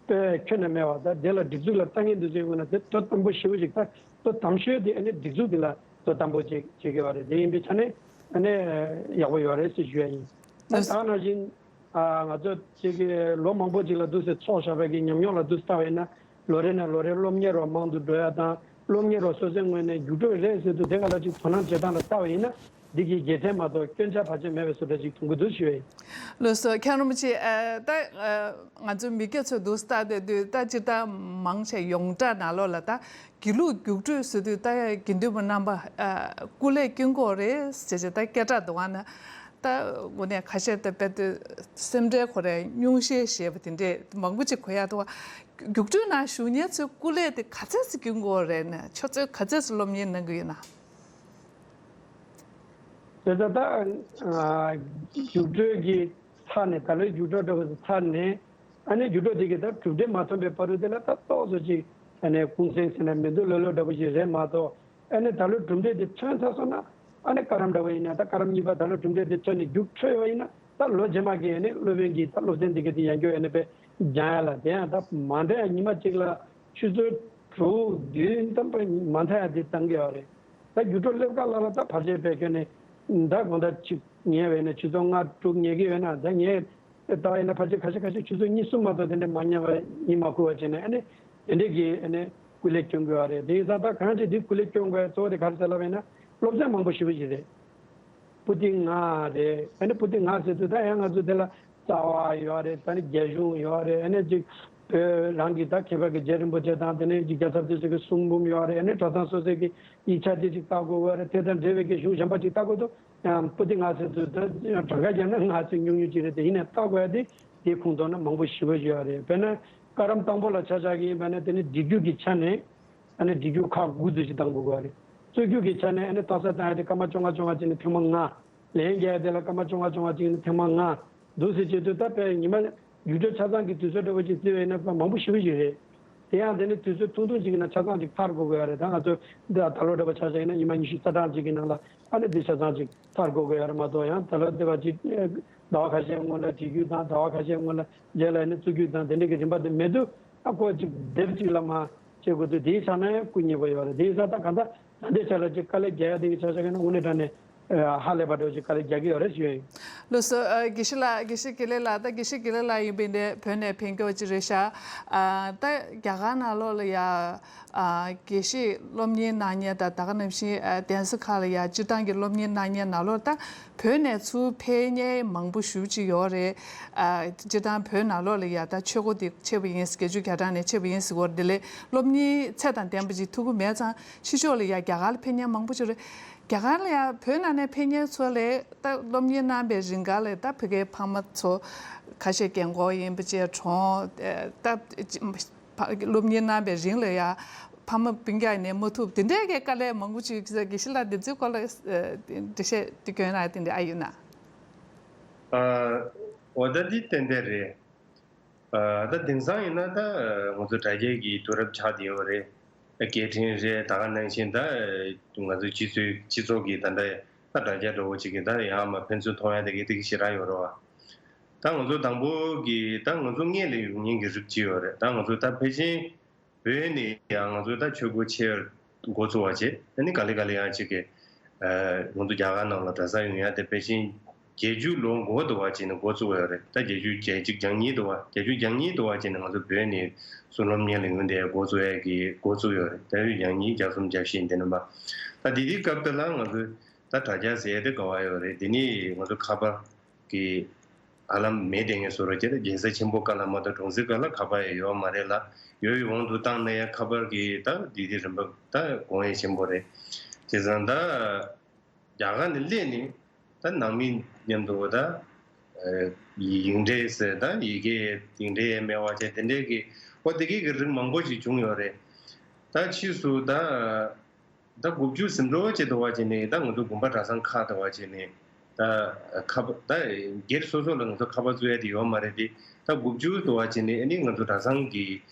དཔེ་ཁྱོན་ནས་མེད་པ། ད་དེ་ལ་སྒྲིག་འཛུགས་ལ་ལྟ་མཁན་དེ་ཚོའི་ངོས་ནས་དེ་དོ་དམ་པོ་ཞེ་པོ་ཞིག་ད་དོ་དམ་ཤོས་དེ་ཨ་ནི་སྒྲིག་འཛུགས་དེ་ལ་དོ་དམ་པོ་བྱེད་བྱེད་དགོས་པ་རེད། དེ་ཡིན་པའི་ཆ་ནས་ཨ་ནི་ཡག་པོ་ཡོད་རེད་ཟེར་ཞུ་ཡ་ཡིན། ད་ལགས། ད་ནང་བཞིན་ཨ་ང་ཚོ་ཅིག་གི་ལོ་མང་པོ་ཅིག་ལ་འདུག་སེ་ཚོགས་བཞག་པའི་གི་ཉམས་མྱོང་ལ་འདུག་སེ་ལྟ་བ་ཡིན་ན། ལོ་རེ་ནས་ལོ་རེར་སློབ་གཉེར་བ་མང་དུ་འགྲོ་ཡ་དང་། སློབ་གཉེར་བ་སོ་སོའི་ངོས་ནས་རྒྱུགས་སྤྲོད་རེད་ཟེར་དུས་དེ་ག་ལ་ཅིག་དོ་སྣང་བྱེད་སྟངས་ལ་ལྟ་བ་ཡིན་ན། འདི་གི་རྒྱལ་ཕྲན་མ་གཏོགས་སྐྱོན་ཆ་ཕལ་ཆེར་མེད་པའི་བཟོ་འདྲ་ཅིག་མཐོང་གི་འདུག་ཞུ་ཡ་ཡིན། ལགས་སོ། མཁན་རིན་པོ་ཆེ། ཨ་ད་ཨ་ང་ཚོའི་མི་སྐྱ་ཚོས་འདུག་སེ་ལྟ་བསྡད་དུས། ད་སྤྱིར་བཏང་མང་ཆེ་ཡོངས་གྲགས་ནང་ལོགས་ལ་ད་དགེ་ལུགས་རྒྱུགས་སྤྲོད་ཟེར་དུས་ད་དགེ་འདུན་པ་རྣམ་པ་ཨ་སྐུ་ལས་སྐྱོན་གྱི་ཡོད་རེད་ཟེར་བྱས་ད་སྐད་གྲགས་འདུག་ཨ་ན། ད་དངོས་གནས་ཁ་ཤས་ད་དཔེ་དེ་སེམས་ཁྲལ་གྱི་ཡོད་རེད། སྙུང་གཞི་བཞེས་པ་དེ་འདྲས་མང་པོ་ཅིག་གོ་ཡ་འདུག་བ། རྒྱུགས་སྤྲོད་ནང་ཞུགས་མཁན་ཚོའི་སྐུ་ལས་དེ་ག་ཚད་ཙམ་སྐྱོན་གྱི་ཡོད་རེད་ན། ཁྱོད་ཚོས་ག་ཚད་ཙམ་སློབ་གཉེར་གནང་གི་ཡོད་ན། དེ་ལྟར་ད་ཨ་རྒྱུགས་སྤྲོད་ཀྱི་ཚར་ནས། ད་ལོའི་རྒྱུགས་སྤྲོད་འདྲ་བོ་ཚར་ནས། ཨ་ནི་རྒྱུགས་སྤྲོད་དེ་གི་ད་གྲུབ་འབྲས་མ་ཐོན་པའི་བར་དུ་དེ་ལ་ད་ཏོག་ཙམ་ཅིག་ཨ་ནི་ཁུངས་སེང་ཟེར་ན་མི་འདུག་ལོ་ལོ་འདྲ་བོ་ཞིག་རེད་མ་གཏོགས། ཨ་ནི་ད་ལོའི་གྲུབ་འབྲས་དེ་ཐོན་ཚར་སོང་ན། ཨ་ནི་བཀའ་རམས་འདྲ་བོ་ཡིན་ན་ད་བཀའ་རམས་གཉིས་པ་ད་ལོའི་གྲུབ་འབྲས་དེ་ཐོན་ནས་རྒྱུགས་འཕྲོད་ཡོད་པ་ཡིན་ན། ད་ལོ་རྗེས་མ་གི་ཨ་ནི་སློབ་དཔོན་གྱི་ད་སློབ་ཚན་དེ་ག་དེ་ཡང་བསྐྱར་ཨ་ནི་དཔེ་སྦྱང་ཡ་ལ། དེ་ཡང་ད་མ་འདྲ་ཡ་ཉི་མ་གཅིག་ལ་ཆུ་ཚོད་དྲུག་བདུན་ཙམ་པ་མ་མཐའ་ཡ་དེ་བཏང་གི་ཡོད་རེད། ད་རྒྱུགས་སྤྲོད་སླེབས་ག་ལ་ལ་ད་ཕལ་ཆེར་དཔེ་ཁྱོན་ནས་ད་དགོང་དག་གཅིག་ཉལ་བས་ན་ཆུ་ཚོད་ལྔ་དྲུག་ཉལ་གི་ཡོད་ན། ད་ངས་ལྟ་བ་ཡིན་ན་ཕལ་ཆེར་ཁ་ཤས་ཁ་ཤས་ཆུ་ཚོད་གཉིས་གསུམ་མ་གཏོགས་དེ་འདྲ་མ་ཉལ་བ་ཡིད་མ་ཁུག་པ་བྱས་ནས། ཨ་ནི་དེ་འདྲས་ཀྱི་ཨ་ནི་སྐུ་ལས་སྐྱོན་དགོས་པ་རེད། དེ་ཡིན་ཙང་ད་གང་ཅི་འདི་སྐུ་ལས་སྐྱོན་དགོས་པའི་གཙོ་བོ་དེ་ག་རེ་ཟེར་ལབ་པ་ཡིན་ན། སློབ་ཚན་མང་པོ་ཞེ་པོ་ཞིག་རེད། པོ་ཏི་ལྔ་རེད། ཨ་ནི་པོ་ཏི་ལྔ་ཟེར་དུས་ད་ཡང་ང་ཚོ་དེ་ལ་རྩ་བ་ཡོད་རེད། ད་ནི་རྒྱ་གཞུང་ཡོད་རེད། ཨ་ནི་ཅིག་བོད་རང་གི་ད་མཁས་པ་གི་རྗེ་རིན་པོ་ཆེ་དང་། དེ་ནས་ཅིག་རྒྱལ་ཚབ་དེ་ཚོ་གི་གསུང་འབུམ་ཡོད་རེད། ཨ་ནི་གྲྭ་ཚང་སོ་སོའི་གི་ཡིག་ཆ་དེ་ཅིག་ལྟ་དགོས་ཡོད་རེད། དེ་དང་འབྲེལ་བའི་གི་གཞུང་གཞན་པ་ཅིག་ལྟ་དགོས་འདུག་ཡང་པོ་ཏི་ལྔ་ཟེར་དུས་ད་གྲངས་ཀ་བརྒྱབ་ན་ལྔ་ཚོད་ཉུང་ཉུང་ཅིག་རེད། དེ་ཡིན་ནའི་ལྟ་དགོས་ཡ་དེ་དེའི་ཁོངས་གཏོགས་ན་མང་པོ་ཞེ་པོ་ཅིག་ཡོད་རེད། དཔེར་ན་བཀའ་རམས་དང་པོ་ལ་ཆ་བཞག་གི་ཡིན་པ་ན། དེ་ནི་སྒྲིག་རྒྱུགས་ཀྱི་ཆ་ནས་ཨ་ནི་སྒྲིག་རྒྱུགས་ཁག་དགུ་ཙམ་ཞིག་བཏང་དགོས་ཀྱི་ཡོད་རེད། རྩོད་རྒྱུགས་ཀྱི་ཆ་ནས་ཨ་ནི་རྟགས་གསལ་བཏང་ཡ་དེ་སྐར་མ་བཅོ་ལྔ་བཅོ་ལྔ་བྱས་ནས་ཐེངས་མ་ལྔ། ལན་རྒྱག་ཡ་དེ་ལ་སྐར་མ་བཅོ་ལྔ་བཅོ་ལྔ་བྱས་ནས་ཐེངས་མ་ལྔ། འདུག་སེ་བྱེད་དུས་ད་དཔེ་ཉི་མ་རྒྱུགས་སྤྲོད་ཆ་ཚང་གི་དུས་ཚོད་འདྲ་བོ་ཅིག་བརྩིས་པ་ཡིན་ན་དཔེ་མང་པོ་ཞེ་པོ་ཞིག་རེད། དེ་ཡང་དེ་ནི་དུས་ཚོད་ཐུང་ཐུང་ཅིག་ཡིན་ན་ཆ་ཚང་ཅིག་ཚར་དགོས་ཀྱི་ཡོད་རེད། ད་ང་ཚོ་འདི་ད་ལོ་འདྲ་བོ་ཆ་བཞག་ཡིན་ན་ཉི་མ་ཉི་ཤུ་རྩ་གྲངས་ཅིག་གི་ནང་ལ་ཨ་ནི་འདི་ཆ་ཚང་ཅིག་ཚར་དགོས་ཀྱི་ཡོད་རེད་མ་གཏོགས། ཡང་ད་ལོ་འདི་བ་ཅིག་ཟླ་བ་ཁ་ཤས་སྔོན་ལ་སྒྲིག་རྒྱུགས་དང་། ཟླ་བ་ཁ་ཤས་སྔོན་ལ་རྗེས་ལ་ཨ་ནི་རྩོད་རྒྱུགས་དང་། དེ་འདྲ་གི་རིམ་པ་དེ་མེད་དུས། ཨ་ཁོ་ཅིག་སྡེབ་ཅིག་ལ་མ་བྱེད་དགོས་དུས། དེའི་ཆ་ནས་སྐུ་ཉེ་པོ་ཡོད་རེད། དེ་ཡིན་ཙང་ད་གང་ལྟར་ད་ལྟའི་ཆ་ལ་ཅིག་དཀའ་ལས་རྒྱག་ཡ་དེ་གི་ཆ་བཞག་ན་དངོས་གནས་དྲང་གནས་ཧ་ལས་པ་འདྲ་བོ་ཅིག་དཀའ་ལས་རྒྱག་གི་ཡོད་རེད་ཞུ་ཡ་ཡིན། ལགས་སོ། ཨ་དགེ་བཤེས་ལགས། དགེ་བཤེས་དགེ་ལེགས་ལགས། ད་དགེ་བཤེས་དགེ་ལེགས་ལགས་ཡིན་པ་ཡིན་ན་བོད་ནས་ཕེབས་མཁན་ཅིག་རེད་ཤག་ཨ་ད་རྒྱ་གར་ནང་ལོགས་ལ་ཡ་ཨ་དགེ་བཤེས་སློབ་གཉེར་གནང་མཁན་དང་། ད་ག་ནང་བཞིན་ཨ་གདན་ས་ཁག་ལ་ཡ་སྤྱིར་བཏང་གི་སློབ་གཉེར་གནང་མཁན་ནང་ལོགས་ད་བོད་ནས་ཚུར་ཕེབས་མཁན་མང་པོ་ཞེ་པོ་ཅིག་ཡོད་རེད། ཨ་སྤྱིར་བཏང་བོད་ནང་ལོགས་ལ་ཡ་ད་ཆོས་སྒོ་དེ་ཕྱེས་པ་ཡིན། བརྒྱད་ཅུ་གྱ་གྲངས་ནས་ཕྱེས་པ་ཡིན་ཟེར་གྱི་ཡོད་རེད། དེ་ལས་སློབ་གཉེར་ཚད་དང་ལྡན་པ་ཅིག་ཐུབ་ཀྱི་མེད་ཙང་། ཕྱི་ཕྱོགས་ལ་ཡ་རྒྱ་གར་ལ་ཕེབས་མཁན་མང་པོ་ཅིག་རེད། རྒྱ་གར་ལ་ཡ་བོད་ནང་ནས་ཕེབས་མཁན་ཚོ་ལས་ད་སློབ་གཉེར་གནང་བའི་རིང་ག་ལ་ད་ཕ་གིའི་ཕ་མ་ཚོ་ཁ་ཤས་རྒན་འཁོགས་ཡིན་པ་བཅས་གྲོངས། ད་སློབ་གཉེར་གནང་བའི་རིང་ལ་ཡ་ཕ་མ་སྤུན་ཀྱག་ནས་མ་ཐུབ། དེ་འདྲའི་གི་དཀའ་ལས་མང་པོ་ཅིག་ཡོད་ས་རེད། དགེ་བཤེས་ལགས་འདི་ཚོའི་སྐོར་ལ་འགྲེལ་བཤད་དེ་སྐྱོན་ན་དེ་འདྲ་ཨ་ཡོད་ན། ཨ་འོ་ད་འདི་ཏན་ཏན་རེད། ཨ་ད་དེང་སང་ཡིན་ན་ད་ང་ཚོ་དྲ་རྒྱའི་གི་དུས་རབས་ཆགས་བསྡད་ཡོད་རེད། སྐད་འཕྲིན་རེད། ད་ག་ནང་བཞིན་ད་ང་ཚོའི་སྤྱི་ཚོགས་སྤྱི་ཚོགས་ཀྱི་ད་ལྟ་ད་དྲ་རྒྱ་འདྲ་བོ་ཅིག་གི་ད་ཡང་མ་ཕན་ཚུན་མཐོང་ཡ་དེ་གི་དེ་གི་ཞེ་དྲག་ཡོད་རེད་བ། ད་ང་ཚོ་དང་པོ་གི་ད་ང་ཚོ་སྔོན་ལ་ཡོང་མཁན་གྱི་རིགས་ཅིག་ཡོད་རེད། ད་ང་ཚོ་ད་ཕལ་ཆེར་བོད་ནས་ཡང་ང་ཚོ་ད་ཆོས་སྒོ་ཕྱེ་འགོ་ཚུགས་པ་བྱས། ཨ་ནི་ག་ལེ་ག་ལེ་ཡང་ཅིག་གི་ཨ་ང་ཚོ་རྒྱ་གར་ནང་ལ་གྲྭ་ས་ཡོང་ཡ་དེ་ཕལ་ཆེར་བརྒྱད་ཅུ་ལོ་འགོ་དུ་བ་བྱས་ནས་འགོ་བཙུགས་ཡོད་རེད། ད་བརྒྱད་ཅུ་གྱ་གཅིག་གྱ་གཉིས་དུ་བ། བརྒྱད་ཅུ་གྱ་གཉིས་དུ་བ་བྱས་ནས་ང་ཚོ་བོད་ནས་བསོད་ནམས་ཉལ་ལ་ཡོང་དེ་འགོ་བཙུགས་ཡ་གི་འགོ་བཙུགས་ཡོད་རེད། ད་བརྒྱད་ཅུ་གྱ་གཉིས་གྱ་གསུམ་གྱ་བཞི་འདི་ནས་མ། ད་དེ་དུས་སྐབས་དེ་ལ་ང་ཚོ་ད་དྲ་རྒྱ་ཟེར་ཡ་དེ་ག་བ་ཡོད་རེད། དེ་ནས་ང་ཚོ་ཁ་པར་གི་ཧ་ལམ་མེད་དེ་ངས་བཟོ་རོགས་བྱས། ད་རྒྱལ་ས་ཆེན་པོ་ཀ་ལ་མ་གཏོགས་གྲོང་གསེབ་ཀ་ལ་ཁ་པར་ཡང་ཡོད་མ་རེད་ལ། ཡོད་པའི་དབང་དུ་བཏང་ན་ཡང་ཁ་པར་གྱི་ད་འདི་དེ་རིམ་པ་ད་གོང་ཡང་ཆེན་པོ་རེད། བྱས་ཙང་ད་རྒྱ་གར་ནས་སླེབས་ནས་ད་ནང་མི་མཉམ་དུ་ད་ཡིག་འབྲེལ་ཟེར། ད་ཡི་གེ་ཡིག་འབྲེལ་ཡང་མེད་པ་བྱས། དེ་འདྲའི་གི་ཨོ་དེ་གི་གི་རིགས་མང་པོ་ཞིག་བྱུང་ཡོད་རེད། ད་ཕྱིས་སུ་ད། ད་དགུ་བཅུ་ཟིན་འགྲོ་བྱེད་དུ་བ་བྱས་ནས་ད་ང་ཚོ་དགོན་པ་གྲྭ་ཚང་ཁག་དུ་བ་བྱས་ནས་ད་ཁ་པར་ད་སྒེར་སོ་སོ་ལ་ང་ཚོ་ཁ་པར་བཙུགས་ཡ་དེ་ཡོད་མ་རེད་དེ། ད་དགུ་བཅུ་དུ་བ་བྱས་ནས་ཨ་ནི་ང་ཚོ་གྲྭ་ཚང་གི་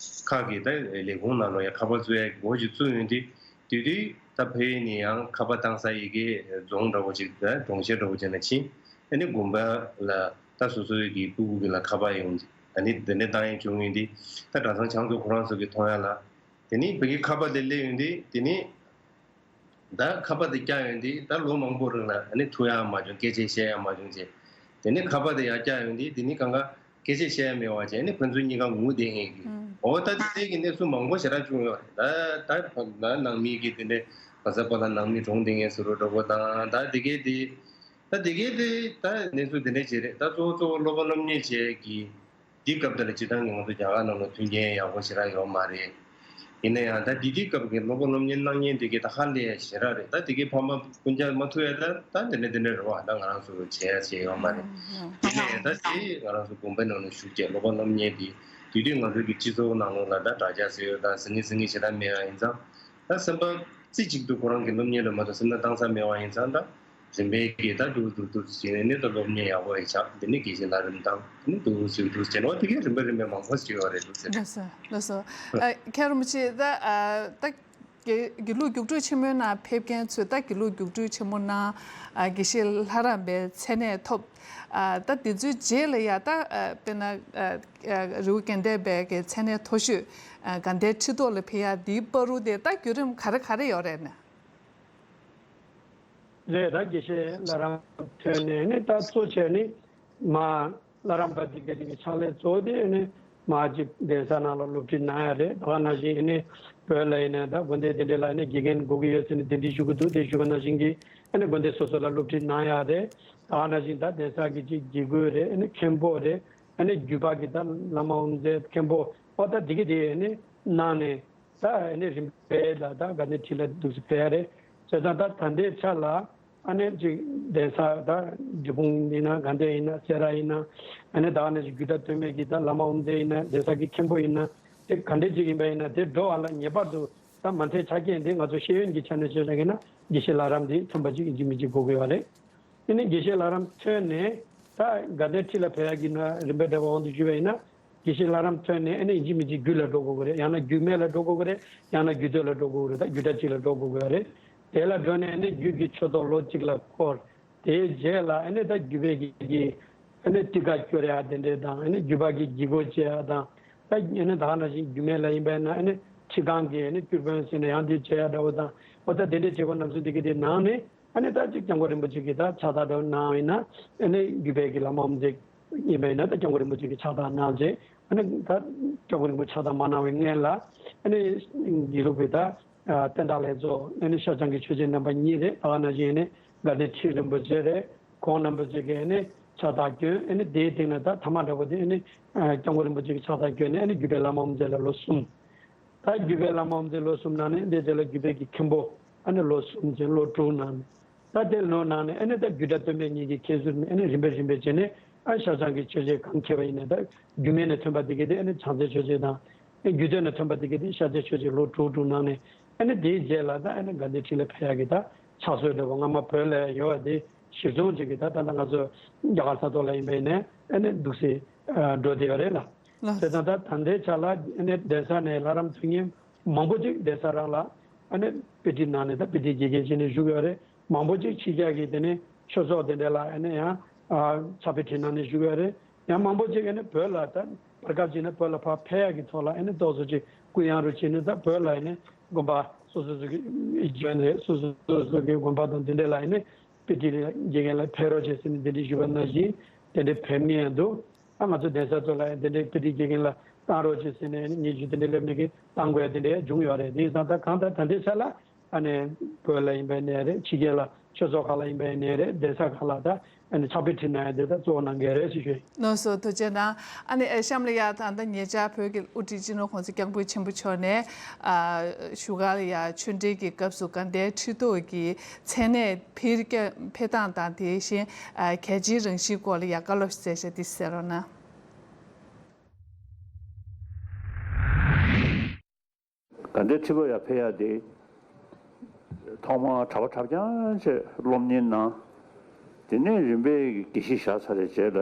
ཁག་གི་ད་ལས་ཁུངས་ནང་ལ་ཡ་ཁ་པར་བཙུགས་ཡ་གི་སྒོ་ཞིག་བཙུགས་ཡོང་དུས། དེ་དུས་ད་ཕ་ཡུལ་ནས་ཡང་ཁ་པར་བཏང་ས་ཡི་གེ་རྫོང་འདྲ་བོ་ཅིག་ད་གྲོང་ཁྱེར་འདྲ་བོ་ཅིག་ལ་ཕྱིན། ཨ་ནི་དགོན་པ་ལ་ད་སོ་སོའི་གི་སྤུ་གུ་གི་ལ་ཁ་པར་ཡོང་། ཨ་ནི་དེ་འདྲ་བཏང་ཡས་བྱུང་ཡོད་དེ། ད་གྲྭ་ཚང་བྱང་ཚོ་ཁོ་རང་ཚོ་གི་མཐོང་ཡ་ལ། དེ་ནི་བོད་ཀྱི་ཁ་པར་དེ་སླེབས་ཡོང་དུས་དེ་ནི་ད་ཁ་པར་དེ་བཀྱག་ཡོང་དུས་ད་ལོ་མང་པོ་རིང་ལ་ཨ་ནི་ཐུག་ཡ་མ་བྱུང་། སྐད་ཆ་བཤད་ཡ་མ་བྱུང་བྱས། དེ་ནི་ཁ་པར་དེ་ཡར་བཀྱག་ཡོང་དུས་དེ་ནི་གང་ག་སྐད་ཆ་བཤད་ཡ་མེད་པ་བྱས་ནི་ཕན་ཚུན་གཉིས་ཀ་ངུ་བསྡད་མཁན་གྱི། ཨུམ། འོ་ད་དེ་འདྲའི་གི་གནས་ཚུལ་མང་པོ་ཞེ་དྲག་བྱུང་ཡོད་རེད། ད་ད་ད་ནང་མི་གི་དེ་འདྲའི་ག་ས་པ་ལ་ནང་མི་གྲོངས་བསྡད་མཁན་ཟེར་རོ་འདྲ་པོ་དང་། ད་དེ་གའི་དེ་ད་དེ་གའི་དེ་ད་གནས་ཚུལ་དེ་འདྲ་ཅིག་རེད། ད་གཙོ་བོ་གཙོ་བོ་སློབ་པ་སློབ་གཉེར་བྱེད་ཀྱི། དེའི་སྐབས་དེ་ལ་སྤྱིར་བཏང་གི་ང་ཚོ་རྒྱ་གར་ནང་ལ་མཐུན་རྐྱེན་ཡག་པོ་ཞེ་དྲག་ཡོད་མ་རེད། ཡིན་ན་ཡང་ད་དེ་དུས་སྐབས་ཀྱི་སློབ་པ་སློབ་གཉེར་གནང་མཁན་དེ་གའི་ད་ཧ་ལས་ཞེ་དྲག་རེད། ད་དེ་གའི་ཕ་མ་སྤུན་ཀྱག་མ་ཐུག་ཡ་ད་ད་དེ་འདྲ་དེ་འདྲ་རེད་བ། ད་ང་རང་ཚོ་བྱེད་ཡ་བྱེད་ཡོད་མ་རེད། ཡིན་ན་ཡང་ད་དེ་ང་རང་ཚོ་དགོན་པའི་ནང་ལ་བཞུགས་བྱས་སློབ་པ་སློབ་གཉེར་དེ་དེ་དུས་ང་ཚོ་གི་སྤྱི་ཚོགས་ནང་ལོགས་ལ་ད་དྲ་རྒྱ་ཟེར་ཡོད་ད་ཟང་ངེ་ཟིང་ངེ་ཞེ་དྲག་མེད་པ་ཡིན་ཙང་། ད་སེམས་པ་རྩེ་གཅིག་ཏུ་ཁོ་རང་གི་སློབ་གཉེར་ལ་མ་གཏོགས་སེམས་ན་གཏང་ས་མེད་པ་ཡིན་ཙང་ད། རིམ་པས་ཀྱིས་ད་འདུག་འདུག་འདུག་བྱས་ནས་ནི་ད་སློབ་གཉེར་ཡག་པོ་ཞིག་ཆགས། དེ་ནི་དགེ་བཤེས་ལྷ་རམས་དང་ནི་འདུག་ཟེར་འདུག་བྱས་ནས། འོ་དེ་གའི་རིམ་པ་རིམ་པས་མང་པོ་ཞིག་ཡོད་རེད་འདུག་ཟེར། ལགས་སོ། ལགས་སོ། ཨ། མཁན་རིན་པོ་ཆེ། ད་ཨ་ད་དགེ་དགེ་ལུགས་རྒྱུགས་སྤྲོད་ཆེན་མོའི་ནང་ཕེབས་མཁན་ཚོས་ད་དགེ་ལུགས་རྒྱུགས་སྤྲོད་ཆེན་མོ་གནང་། ཨ། དགེ་བཤེས་ལྷ་རམས་པའི་མཚན་གནས་ཐོབ། ཨ། ད་དེ་ཚོའི་རྗེས་ལ་ཡ་ད་ཨ་དཔེར་ན་ཨ་རི་བོ་དགེ་ལྡན་པའི་གི་མཚན་གནས་མཐོ་ཤོས་ཨ་དགའ་ལྡན་ཁྲི་ཐོག་ལ་ཕེབས་ཡ་འདིའི་བར་དུ་དེ་ད་བརྒྱུད་རིམ་ག་རེ་ག་རེ་ཡོད་རེད་ན། རེད། ད་དགེ་བཤེས་ལྷ་རམས་ཐོན་ནས་ནི་ད་གཙོ་ཆེ་ནི་མ་ལྷ་རམས་པ་དེ་ག་དེ་གི་ཕྱག་ལས་གཙོ་བོ་དེ་ནི་མ་ཅིག་གདན་ས་ནང་ལ་སློབ་ཁྲིད་གནང་ཡ་རེད། ད་ག་ནང་བཞིན་ནི་བོད་ལ་ཡིན་ན་ད་དགོན་སྡེ་དེ་འདྲ་ལ་ནི་དགེ་རྒན་དགོས་ཀྱི་ཡོད་ཟེར་ནས་གདན་འདྲེན་ཞུ་གི་འདུག་དེ་ཞུ་བ་ནང་བཞིན་གྱི་ཨ་ནི་དགོན་སྡེ་སོ་སོ་ལ་སློབ་ཁྲིད་གནང་ཡ་རེད། ད་ག་ནང་བཞིན་ད་གདན་ས་གི་ཅིག་དགེ་བསྐོས་རེད། ཨ་ནི་མཁན་པོ་རེད། ཨ་ནི་བརྒྱུད་པ་གི་ད་བླ་མ་དབུ་མཛད་མཁན་པོ་ཨོ་ད་དེ་གི་དེ་ནི་གནང་ནས། ད་ཨ་ནི་རིམ་པས་ལ་ད་དགའ་ལྡན་ཁྲི་ལ་འདུག་སེ་ཕེབས་ཡ་རེད། བྱས་ཙང་ད་ད་ལྟའི་ཆ་ལ་ཨ་ནི་ཅིག་གདན་ས་ད་འབྲས་སྤུངས་ཡིན་ན་དགའ་ལྡན་ཡིན་ན་སེ་ར་ཡིན་ན་ཨ་ནི་ད་ཨ་ནི་ཅིག་རྒྱུད་གྲྭ་སྟོད་སྨད་ཀྱི་ད་བླ་མ་དབུ་མཛད་ཡིན་ན་གདན་ས་གི་མཁན་པོ་ཡིན་ན་དེ་ག་འདྲས་ཅིག་ཡིན་པ་ཡིན་ན་དེ་འགྲོ་བ་ལ་ངེས་པར་དུ་ད་མ་མཐའི་ཆ་རྐྱེན་དེ་ང་ཚོ་ཤེས་ཡོན་གྱི་ཆ་ནས་བྱས་ཙང་ཡིན་ན་དགེ་བཤེས་ལྷ་རམས་དེ་ཐོན་པ་ཅིག་ཡིན་གཅིག་མིན་གཅིག་དགོས་ཀྱི་ཡོད་རེད། དེ་ནས་དགེ་བཤེས་ལྷ་རམས་ཐོན་ནས་ད་དགའ་ལྡན་ཁྲི་ལ་ཕེབས་ཡག་གི་ན་རིམ་པ་འདྲ་བ་དབང་དུ་ཞུས་པ་ཡིན་ན། དགེ་བཤེས་ལྷ་རམས་ཐོན་ནས་ཨ་ནི་ཡིན་གཅིག་མིན་གཅིག་རྒྱུད་ལ་འགྲོ་དགོས་ཀྱི་རེད། ཡང་ན་རྒྱུད་སྨད་ལ་འགྲོ་དགོས་ཀྱི་རེད། ཡང་ན་རྒྱུད་སྟོད་ལ་འགྲོ་དགོས་ཀྱི་རེད། ད་རྒྱུད་གྲྭ་གཅིག་ལ་འགྲོ་དགོས་ཀྱི་རེད། དེ་ལ་འགྲོ་ནས་ཨ་ནི་རྒྱུད་ཀྱི་ཆོས་ཐོག་ལོ་གཅིག་ལ་འཁོར། དེའི་རྗེས་ལ་ཨ་ནི་ད་རྒྱུད་པའི་གི་ཨ་ནི་ཊི་ཀ་སྐྱོར་ཡག་དེ་འདྲས་དང་། ཨ་ནི་རྒྱུད་པ་གི་བགྱིས་སྒོ་བྱེད་ཡག་དང་། ད་ཨ་ནི་ད་ག་ནང་བཞིན་རྒྱུད་སྨད་ལ་ཡིན་པས་ན་ཨ་ནི་ཁྲི་ཁང་གི་ཨ་ནི་སྐྱོར་དཔོན་ཟེར་ནས་ཡང་དེ་བྱེད་ཡག་འདྲ་བོ་དང་། འོ་ད་དེ་འདྲའི་བྱེད་སྒོ་རྣམ་གསུམ་དེ་གི་དེ་གནང་ནས། ཨ་ནི་ད་ཅིག་སྐྱབས་མགོན་རིན་པོ་ཆེ་གིས་ད་ཕྱག་རྟགས་འདྲ་བོ་གནང་བ་ཡིན་ན། ཨ་ནི་རྒྱུད་པའི་གི་བླ་མ་དབུ་མཛད་ཡིན་པ་ཡིན་ན་ད་སྐྱབས་མགོན་རིན་པོ་ཆེ་གིས་ཕྱག་རྟགས་གནང་རྗེས། ཨ་ནི་ད་སྐྱབས་མགོན་རིན་པོ་ཆེ་ཕྱག་རྟགས་མ་གནང་བའི་སྔོན་ལ་ཨ་ནི་དགེ་ལུགས་པའི་ད་ཨ་བསྟན་བདག་ལྷན་ཚོགས་ཨ་ནི་ཤར་བྱང་གི་ཆོས་རྗེ་རྣམ་པ་གཉིས་རེད། ད་ག་ནང་བཞིན་ཨ་ནི་དགའ་ལྡན་ཁྲི་རིན་པོ་ཆེ་རེད། ཁོང་རྣམ་པ་ཚོ་གིས་ཨ་ནི་ཕྱག་རྟགས་བསྐྱོན། ཨ་ནི་དེའི་སྟེང་ན་ད་ཐ་མ་འདྲ་བོ་དེ་ཨ་ནི་ཨ་སྐྱབས་མགོན་རིན་པོ་ཆེ་གིས་ཕྱག་རྟགས་བསྐྱོན་ནས་ཨ་ནི་རྒྱུད་པའི་བླ་མ་དབུ་མཛད་ལ་ལོ་གསུམ། ད་རྒྱུད་པའི་བླ་མ་དབུ་མཛད་ལོ་གསུམ་གནང་ནས། དེ་རྗེས་ལ་རྒྱུད་པའི་གི་མཁན་པོ་ཨ་ནི་ལོ་གསུམ་བྱས་ལོ་དྲུག་གནང་ནས། ད་དེ་ལོ་གནང་ནས་ཨ་ནི་ད་རྒྱུད་གྲྭ་སྟོད་སྨད་གཉིས་ཀྱི་མཁན་ཟུར་ནས་ཨ་ནི་རིམ་པས་རིམ་པས་བྱས་ནས། ཨ་ཤར་བྱང་གི་ཆོས་རྗེ་གང་མཁས་པ་ཡིན་ན་ད་རྒྱུད་སྨད་ནས་ཐོན་པ་དེ་གི་དེ་ཨ་ནི་བྱང་རྩེ་ཆོས་རྗེ་དང་། ཨ་རྒྱུད་སྟོད་ནས་ཐོན་པ་དེ་གི་དེ་ཤར་རྩེ་ཆོས་རྗེ་ལོ་དྲུག་དྲུག་གནང་ནས། ཨ་ནི་དེའི་རྗེས་ལ་ད་ཨ་ནི་དགའ་ལྡན་ཁྲི་ལ་ཕེབས་ཡག་གི་ད་ཕྱག་སྲོལ་འདྲ་བོ་སྔ་མ་བོད་ལ་ཡོད་པ་དེ་གཞིར་བཟུང་བྱས་ཀྱི་ད་ད་ལྟ་ང་ཚོ་རྒྱ་གར་ས་ཐོག་ལ་ཡིན་པ་ཡིན་ནའི་ཨ་ནི་འདུག་སེ་འགྲོ་བསྡད་ཡོད་རེད་ལ། ལགས། དེ་དང་ད་ད་ལྟའི་ཆ་ལ་ཨ་ནི་གདན་ས་ནས་ལྷ་རམས་ཐོན་མཁན་མང་པོ་ཅིག་གདན་ས་རང་ལ་ཨ་ནི་དཔེ་ཁྲིད་གནང་ནས་ད་དཔེ་ཁྲིད་དགེ་རྒན་བྱས་ནས་བཞུགས་ཡོད་རེད། མང་པོ་ཅིག་ཕྱི་རྒྱལ་གྱི་དེ་ནས་ཆོས་ཚོགས་དེ་འདྲ་ལ་ཨ་ནི་ཡང་ཕྱག་དཔེ་ཁྲིད་གནང་ནས་བཞུགས་ཡོད་རེད། ཡང་མང་པོ་ཅིག་ཨ་ནི་བོད་ལ་ད་བར་སྐབས་ཅིག་ནས་བོད་ལ་ཕར་ཕེབས་ཡག་གི་ཐོག་ལ་ཨ་ནི་ཏོག་ཙམ་ཅིག་གུ་ཡངས་རུ་བྱས་ནས་ད་བོད་ལ་ཨ་ནི་དགོན་པ་སོ་སོ་སོ་གི་ཡོད་རེད། སོ་སོ་སོ་སོ་གི་དགོན་པ་དང་དེ་འདྲ་ལ་ཨ་ནི་དཔེ་ཁྲིད་དགེ་རྒན་ལ་ཕེབས་རོགས་བྱེད་ཟེར་ནས་དེ་འདྲ་ཞུ་བ་ནང་བཞིན་དེ་འདྲ་ཕེབས་མཁན་ཡང་འདུག་ཨ་ང་ཚོ་གདན་ས་ཚོ་ལ་ཡང་དེ་འདྲའི་དཔེ་ཁྲིད་དགེ་རྒན་ལ་བཏང་རོགས་བྱེད་ཟེར་ནས་སྙན་ཞུ་དེ་འདྲ་སླེབས་ནས་ཀྱི་བཏང་དགོས་ཡ་དེ་འདྲ་བྱུང་ཡོད་རེད། དེ་ཡིན་ཙང་ད་གང་ལྟར་ད་ལྟའི་ཆ་ལ་ཨ་ནི་བོད་ལ་ཡིན་པ་ཡིན་ནའི་རེད། ཕྱི་རྒྱལ་ལ་ཆོས་ཚོགས་ཁག་ལ་ཡིན་པ་ཡིན་ནའི་རེད། གདན་ས་ཁག་ལ་ད་ཨ་ནི་ཕྱག་དཔེ་ཁྲིད་གནང་ཡ་དེ་ད་གཙོ་བོ་གནང་གི་རེད་ཞེས་ཞུ་ཡིན། ལགས་སོ། ཐུགས་རྗེ་གནང་། ཨ་ནི་ཨེ་གཤམ་ལ་ཡ་ད་ལྟ་ཉེ་ཆར་བོད་ཀྱི་དབུ་ཁྲིད་སྤྱི་ནོར་༸གོང་ས་༸སྐྱབས་མགོན་ཆེན་པོ་མཆོག་ནས་ཨ་བཞུགས་སྒར་ལ་ཡ་ཆོས་འབྲེལ་གྱི་སྐབས་སུ་དགའ་ལྡན་ཁྲི་ཐོག་གི་མཚན་གནས་ཕུལ་ཕུལ་སྟངས་དང་། དེ་བཞིན་ཨ་གལ་ཆེའི་རང་བཞིན་སྐོར་ལ་ཡ་བཀའ་སློབ་ཞིག་སྩལ་བྱས་དེ་གསན་རོགས་གནང་། དགའ་ལྡན་ཁྲི་པ་ཡར་ཕེབས་ཡག་དེ་ཐོག་མར་གྲྭ་པ་གྲྭ་རྐྱང་བྱས་སློབ་གཉེར་གནང་། དེ་ནས་རིམ་པས་དགེ་བཤེས་བཞག་ཚར་བའི་རྗེས་ལ་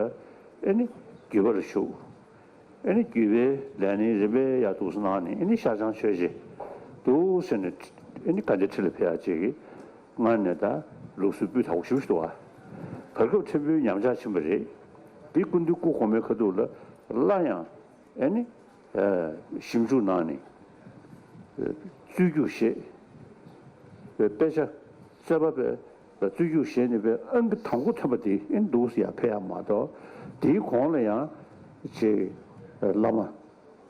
ཨ་ནི་བརྒྱུད་པ་ལ་ཞུགས། ཨ་ནི་བརྒྱུད་པའི་ལས་སྣེ་རིམ་པས་ཡར་འདུག་སེ་གནང་ནས་ཨ་ནི་ཤར་བྱང་ཆོས་རྗེ་འདུག་ཟེར་ནས་ཨ་ནི་དགའ་ལྡན་ཁྲི་ལ་ཕེབས་ཡག་ཅིག་གི་སྔར་ནས་ད་ལུགས་སྲོལ་སྤུས་དག་པོ་ཞེ་པོ་ཞིག་འདུག་བ། བར་སྐབས་ཕྲན་བུ་ཉམས་ཆག་ཕྱིན་པ་རེད། དེ་སྐུ་མདུན་སྐུ་གོང་མའི་ཁ་ཐུག་ལ་ སླར་ཡང་ཨེ་ནི་ཞིབ་འཇུག་གནང་ནས་རྩོད་རྒྱུགས་བཞེས། དཔེ་ཆ་རྩོད་པ་པའི་རྩོད་རྒྱུགས་བཞེས་ནས་པའི་ཨང་ཀི་དང་པོ་ཐོན་པ་དེ་ཨེ་ནི་འདུག་སེ་ཡར་ཕེབས་ཡ་མ་གཏོགས། དེའི་གོང་ལ་ཡང་ཅིག་བླ་མ་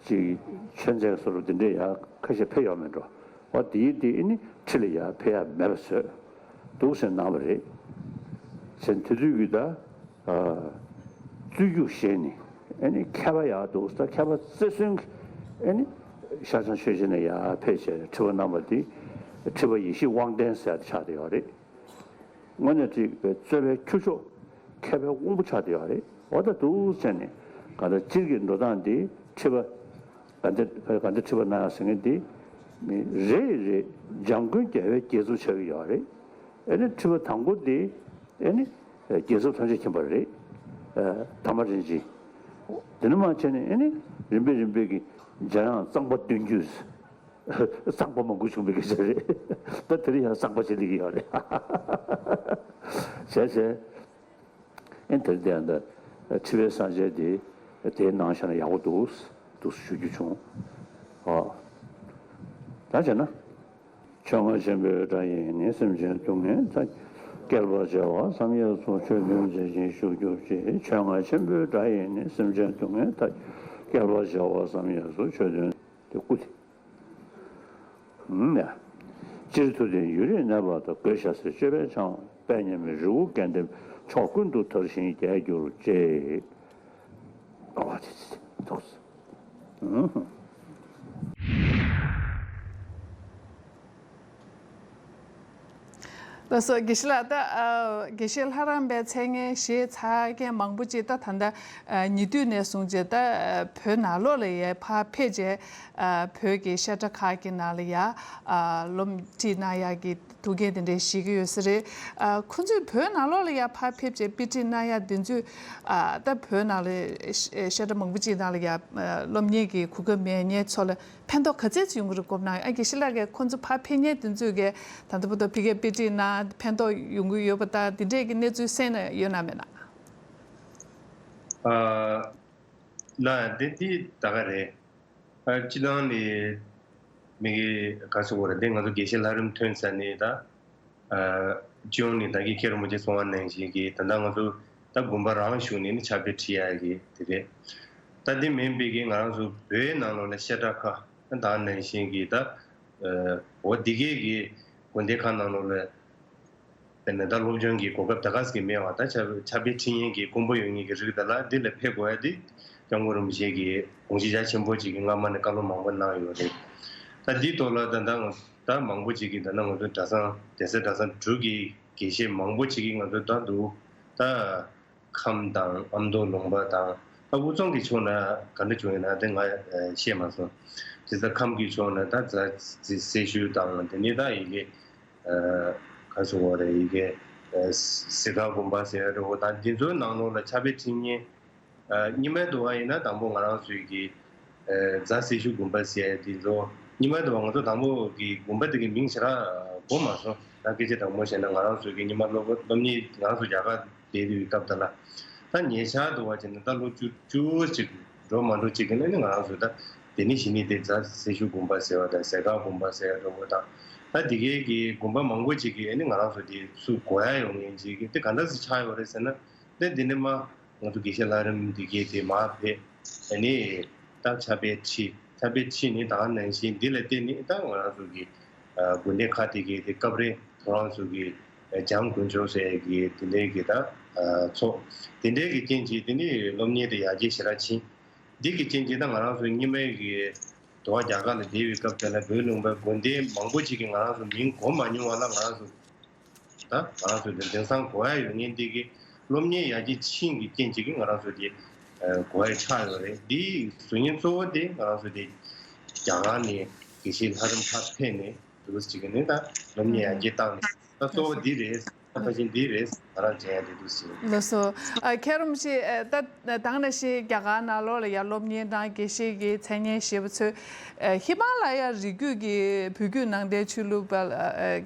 ཅིག་ཆོས་མཛད་བཟོ་འདྲ་དེ་འདྲས་ཡར་ཁ་ཤས་ཕེབས་ཡོད་མེད་འགྲོ། འོ་དེའི་དེ་ཨེ་ནི་ཁྲི་ལ་ཡར་ཕེབས་ཡ་མེད་པ་བཟོས་འདུག་སེ་གནང་བ་རེད། བྱས་ནས་དེ་དུས་ཀྱི་ད། རྩོད་རྒྱུགས་བཞེས་ནས་ཨེ་ནི་མཁས་པ་ཡག་འདུག་ད་མཁས་པ་རྩེར་སོན་གྱི་ཨེ་ནི་ཤར་བྱང་ཆོས་རྗེ་ནས་ཡར་ཕེབས་བྱས་ཁྲི་པ་གནང་བ་འདི་ཁྲི་པ་ཡེ་ཤེས་དབང་ལྡན་ཟེར་ཆགས་བསྡད་ཡོད་རེད། དངོས་གནས་ཁྲི་པའི་རྩོད་པའི་ཁྱུ་མཆོག་མཁས་པའི་དབང་པོ་ཆགས་བསྡད་ཡོད་རེད། འོ་ད་འདུག་བྱས་ནས་ག་ད་སྤྱིར་གྱི་འགྲོ་སྟངས་འདི་ཁྲི་པ་ག་འདི་ག་འདི་ཁྲི་པ་གནང་ཡག་ཟེར་མཁན་འདི་མི་རེ་རེ་འཇམ་མགོན་རྒྱལ་བའི་རྒྱལ་ཚབ་ཆགས་ཀྱི་ཡོད་རེད། ཨེ་ནི་ཁྲི་པ་དང་པོ་འདི་ཨེ་ནི་རྒྱལ་ཚབ་ཐམས་ཅད་མཁྱེན་པ་རེད། ཨ་ཐ་མ་རིན་ཆེན། དེ་ནས་མར་བྱས་ནས་ཨེ་ནི་རིམ་པས་རིམ་པས་ཀྱི་འཇམ་དབྱངས་གཙང་པ་བདུན་བརྒྱུད། གཙང་པ་མང་པོ་བྱུང་བའི་སྐད་ཆ་རེད། ད་དེ་རིང་ཡང་གཙང་པ་ཅིག་སླེབས་ཀྱི་ཡོད་རེད། བྱས་བྱས། ཨེ་དེར་བལྟས་ཡང་ད་ཁྲི་པའི་གསང་ཆེན་དེ་དེའི་ནང་བཞག་ན་ཡག་པོ་འདུག་འདུག་ཞུ་རྒྱུ་བྱུང་། ཨ། ད་བྱས་ན། ཆོས་རྔ་ཆེན་པོའི་སྒྲ་ཡིས་ནི་སེམས་ཅན་སྡུག་བསྔལ་མཐའ། བསྐལ་པ་བྱེ་བ་བསམ་ཡས་སུ་ཆོས་བདུན་མཛད་ཅིང་བཞུགས་གྱུར་ཅིག་ཆོས་རྔ་ཆེན་པོའི་སྒྲ་ཡིས་ནི་སེམས་ཅན་སྡུག་བསྔལ་མཐའ། བསྐལ་པ་བྱེ་བ་བསམ་ཡས་སུ་ཆོས་བདུན་དེ་སྐུ་དེ། ཧུམ་ཡ། སྤྱིར་མཐུ་ལྡན་ཡུན་རིང་གནས་པ་དང་། གོས་ཞབས་བསིལ་སྤྱོད་པས་འཆང་བ། དཔལ་མཉམ་མེད་རི་བོ་དགེ་ལྡན། ཕྱོགས་ཀུན་ཏུ་དར་ཞིང་རྒྱས་གྱུར་ཅིག་ཨོ་ཙི་ཙི་ཙི། ཐུགས་སུ། ཧུམ་ཧུམ། ལགས་སོ། དགེ་བཤེས་ལགས། ད་ཨ་དགེ་བཤེས་ལྷ་རམས་པའི་མཚན་སྙན་བཞེས་ཚར་མཁན་མང་པོ་ཅིག་ད་ད་ལྟ་ཨ་ཉེ་དུས་ནས་བཟུང་བྱས་ད་ཨ་བོད་ནང་ལོགས་ལ་ཡར་ཕར་ཕེབས་བྱས་ཨ་བོད་ཀྱི་བཤད་གྲྭ་ཁག་གི་ནང་ལ་ཡར་ཨ་སློབ་ཁྲིད་གནང་ཡག་གི་ཐུགས་འགན་དེ་འདྲ་བཞེས་ཀྱི་ཡོད་ས་རེད། ཨ་ཁོང་ཚོས་བོད་ནང་ལོགས་ལ་ཡར་ཕར་ཕེབས་བྱས་དཔེ་ཁྲིད་གནང་ཡག་དེ་ཚོས་ཨ་ད་བོད་ནང་ལ་བཤད་གྲྭ་མང་པོ་ཅིག་ནང་ལ་ཡར་ཨ་སློབ་གཉེར་གྱི་གོ་སྐབས་མེད་མཁན་ཚོ་ལ་ཕན་ཐོགས་ག་ཚད་ཅིག་ཡོང་གི་རེད་དགོངས་གནང་། ཨ་དགེ་བཤེས་ལགས་ཀྱིས་ཁོང་ཚོ་ཕར་ཕེབས་མཁན་དེ་ཚོས་ཀྱིས་ད་ལྟ་བར་དུ་ཕ་གིར་དཔེ་ཁྲིད་གནང་ཕན་ཐོགས་ཡོང་གི་ཡོད་པ་དང་དེ་འདྲས་ཀྱི་གནས་ཚུལ་གསན་ན་ཡོད་ན་མེད་ན། ཨ་ལགས་འདི་འདི་ད་ག་རེད། ཨ་སྤྱི་བཏང་ནས་མི་གི་ག་ཟེར་དགོས་རེད། འདི་ང་ཚོ་དགེ་བཤེས་ལྷ་རམས་ཐོན་ས་ནས་ད་ཨ་སྤྱི་ཡོངས་ནས་ད་གི་མཁན་རིན་པོ་ཆེ་གསུངས་པ་ནང་བཞིན་གྱི་ད་ལྟ་ང་ཚོ་ད་དགོན་པ་རང་བཞུགས་ནས་ནི་ཕྱག་དཔེ་ཁྲིད་ཡག་གི་དེ་རེད། ད་འདི་མིན་པའི་གི་ང་རང་ཚོ་བོད་ནང་ལོགས་ལ་བཤད་གྲྭ་ཁག་ད་ནང་བཞིན་གྱི་ད་ཨ་འོ་འདི་གའི་གི་དགོན་སྡེ་ཁག་ནང་ལོགས་ལ། དེ་ནས་ད་སློབ་སྦྱོང་གི་གོ་སྐབས་ད་ག་ཟེ་མེད་པ་ད་ཕྱག་ཕྱག་དཔེ་ཁྲིད་མཁན་གྱི་དཀོན་པོ་ཡོད་མཁན་གྱི་རིགས་དེ་ལ་འདི་ལ་ཕེབས་དགོས་ཡ་དེ་སྐྱབས་མགོན་རིན་པོ་ཆེ་གིས་དགོངས་གཞི་རྒྱ་ཆེན་པོ་ཅིག་གི་སྔ་མ་ནས་བཀའ་སློབ་མང་པོ་གནང་ཡོད་རེད། ད་འདི་ཐོག་ལ་ད་ད་ང་ད་མང་པོ་ཅིག་གིས་ད་ན་ང་ཚོ་གྲྭ་ཚང་གདན་ས་གྲྭ་ཚང་དྲུག་གི་དགེ་བཤེས་མང་པོ་ཅིག་གིས་ང་ཚོ་ད་འདུག་ད། ཁམས་དང་ཨ་མདོ་ལུང་པ་དང་ད་དབུས་གཙང་གི་ཕྱོགས་ན་ག་འདྲ་བྱུང་ཡོད་ན་དེ་ང་ཤེས་མ་སོང་། དེ་ཚོ་ཁམས་ཀྱི་ཕྱོགས་ན་ད་རྫ་རྫི་སེར་ཤུལ་དང་དེ་ནས་ད་ཡི་གེ་ག་སོ་བ་རེད་ཡི་གེ་གཟི་དཀར་དགོན་པ་ཟེར་ཡ་འགྲོ་བོ་དང་དེ་ཚོའི་ནང་ལོགས་ལ་ཕྱག་དཔེ་ཁྲིད་མཁན་རྙིང་མའི་འདུལ་བ་ཡིན་ན་དང་པོ་ང་རང་ཚོའི་གི་རྫ་སེར་ཤུལ་དགོན་པ་ཟེར་ཡ་དེ་ཚོ་རྙིང་མའི་འདུལ་བ་ང་ཚོ་དང་པོ་གི་དགོན་པ་དེ་གི་མིང་ཞེ་དྲག་གོ་མ་སོང་། ད་སྐད་ཆ་དྲང་མོ་བཤད་ན་ང་རང་ཚོའི་གི་རྙིང་མ་སློབ་སློབ་གཉེར་ང་རང་ཚོ་རྒྱ་གར་བསྡད་དུས་སྐབས་དེ་ལ་ད་ཉེ་ཆར་དུ་བ་ཅིག་ནི་ད་ལོ་བཅུ་བཅུ་ཅིག་འགྲོ་མ་འགྲོ་ཅིག་གི་ནི་ང་རང་ཚོ་ད་དེ་ནི་གཞི་ནི་དེ་རྫ་སེར་ཤུལ་དགོན་པ་ཟེར་བ་དང་ཟས་དཀར་དགོན་པ་ཟེར་བ་འགྲོ་བོ་དང་ད་དེ་གའི་གི་དགོན་པ་མང་པོ་ཅིག་གི་ནི་ང་རང་ཚོ་དེ་ཚུར་གོ་ཡ་ཡོང་མཁན་ཅིག་གི་དེ་ག་འདྲ་སེ་ཆགས་ཡོད་རེད་ཟེར་ན་དེ་འདི་ནི་མ་ང་ཚོ་དགེ་བཤེས་ལྷ་རམས་འདི་གའི་དེ་མར་ཕེབས་ནི་ད་ཕྱག་དཔེ་ཁྲིད་ཕྱག་དཔེ་ཁྲིད་ནི་ད་ག་ནང་བཞིན་འདི་ལ་བརྟེན་ནི་ད་ང་རང་ཚོ་གི་དགོན་སྡེ་ཁག་དེ་གའི་དེ་སྐབས་རེ་ཁོ་རང་ཚོ་གི་འཇང་དཀོན་མཆོག་ཟེར་གི་དེ་འདྲའི་གི་ད་ཚོགས་དེ་འདྲའི་གི་རྐྱེན་གྱིས་དེ་ནི་སློབ་གཉེར་དེ་ཡར་རྒྱས་ཞེ་དྲག་ཕྱིན། འདི་གི་རྐྱེན་གྱིས་ད་ང་རང་ཚོ་རྙིང་མའི་གི་དུ་བ་རྒྱ་གར་ལ་བསྡད་པའི་སྐབས་དེ་ལ་བོད་ལུང་པའི་དགོན་སྡེ་མང་པོ་ཅིག་གི་ང་རང་ཚོ་མིང་གོ་མ་མྱོང་བ་ལ་ང་རང་ཚོ་ད་ང་རང་ཚོ་དེ་དེང་སང་གོ་ཡ་ཡོད་ངེས་འདི་གི་སློབ་གཉེར་ཡར་རྒྱས་ཕྱིན་གི་རྐྱེན་གྱིས་གི་ང་རང་ཚོ་དེ་གོ་ཡ་ཆགས་ཡོད་རེད། འདིའི་གཟུགས་བརྙན་གཙོ་བོ་དེ་ང་རང་ཚོ་དེ་རྒྱ་གར་ནས་དགེ་བཤེས་ལྷ་རམས་ཕར་ཕེབས་ནས་འདུག་ཅིག་གི་ནི་ད་སློབ་གཉེར་ཡར་རྒྱས་བཏང་ནས་ད་གཙོ་བོ་འདི་རེད། ད་ཕ་ཆེན་འདི་རེད། ང་རང་མཇལ་ཡ་འདི་འདུག་ཟེར། ལགས་སོ། ཨ་མཁན་རིན་པོ་ཆེ་ཨ་ད་དེ་ནང་བཞིན་རྒྱ་གར་ནང་ལོགས་ལ་ཡར་སློབ་གཉེར་དང་དགེ་བཤེས་ཀྱི་མཚན་སྙན་བཞེས་པ་ཚོས་ཨ་ཧི་མ་ལ་ཡ་རི་རྒྱུད་ཀྱི་བོད་བརྒྱུད་ནང་བསྟན་ཆོས་ལུགས་པ་ལ་ཨ་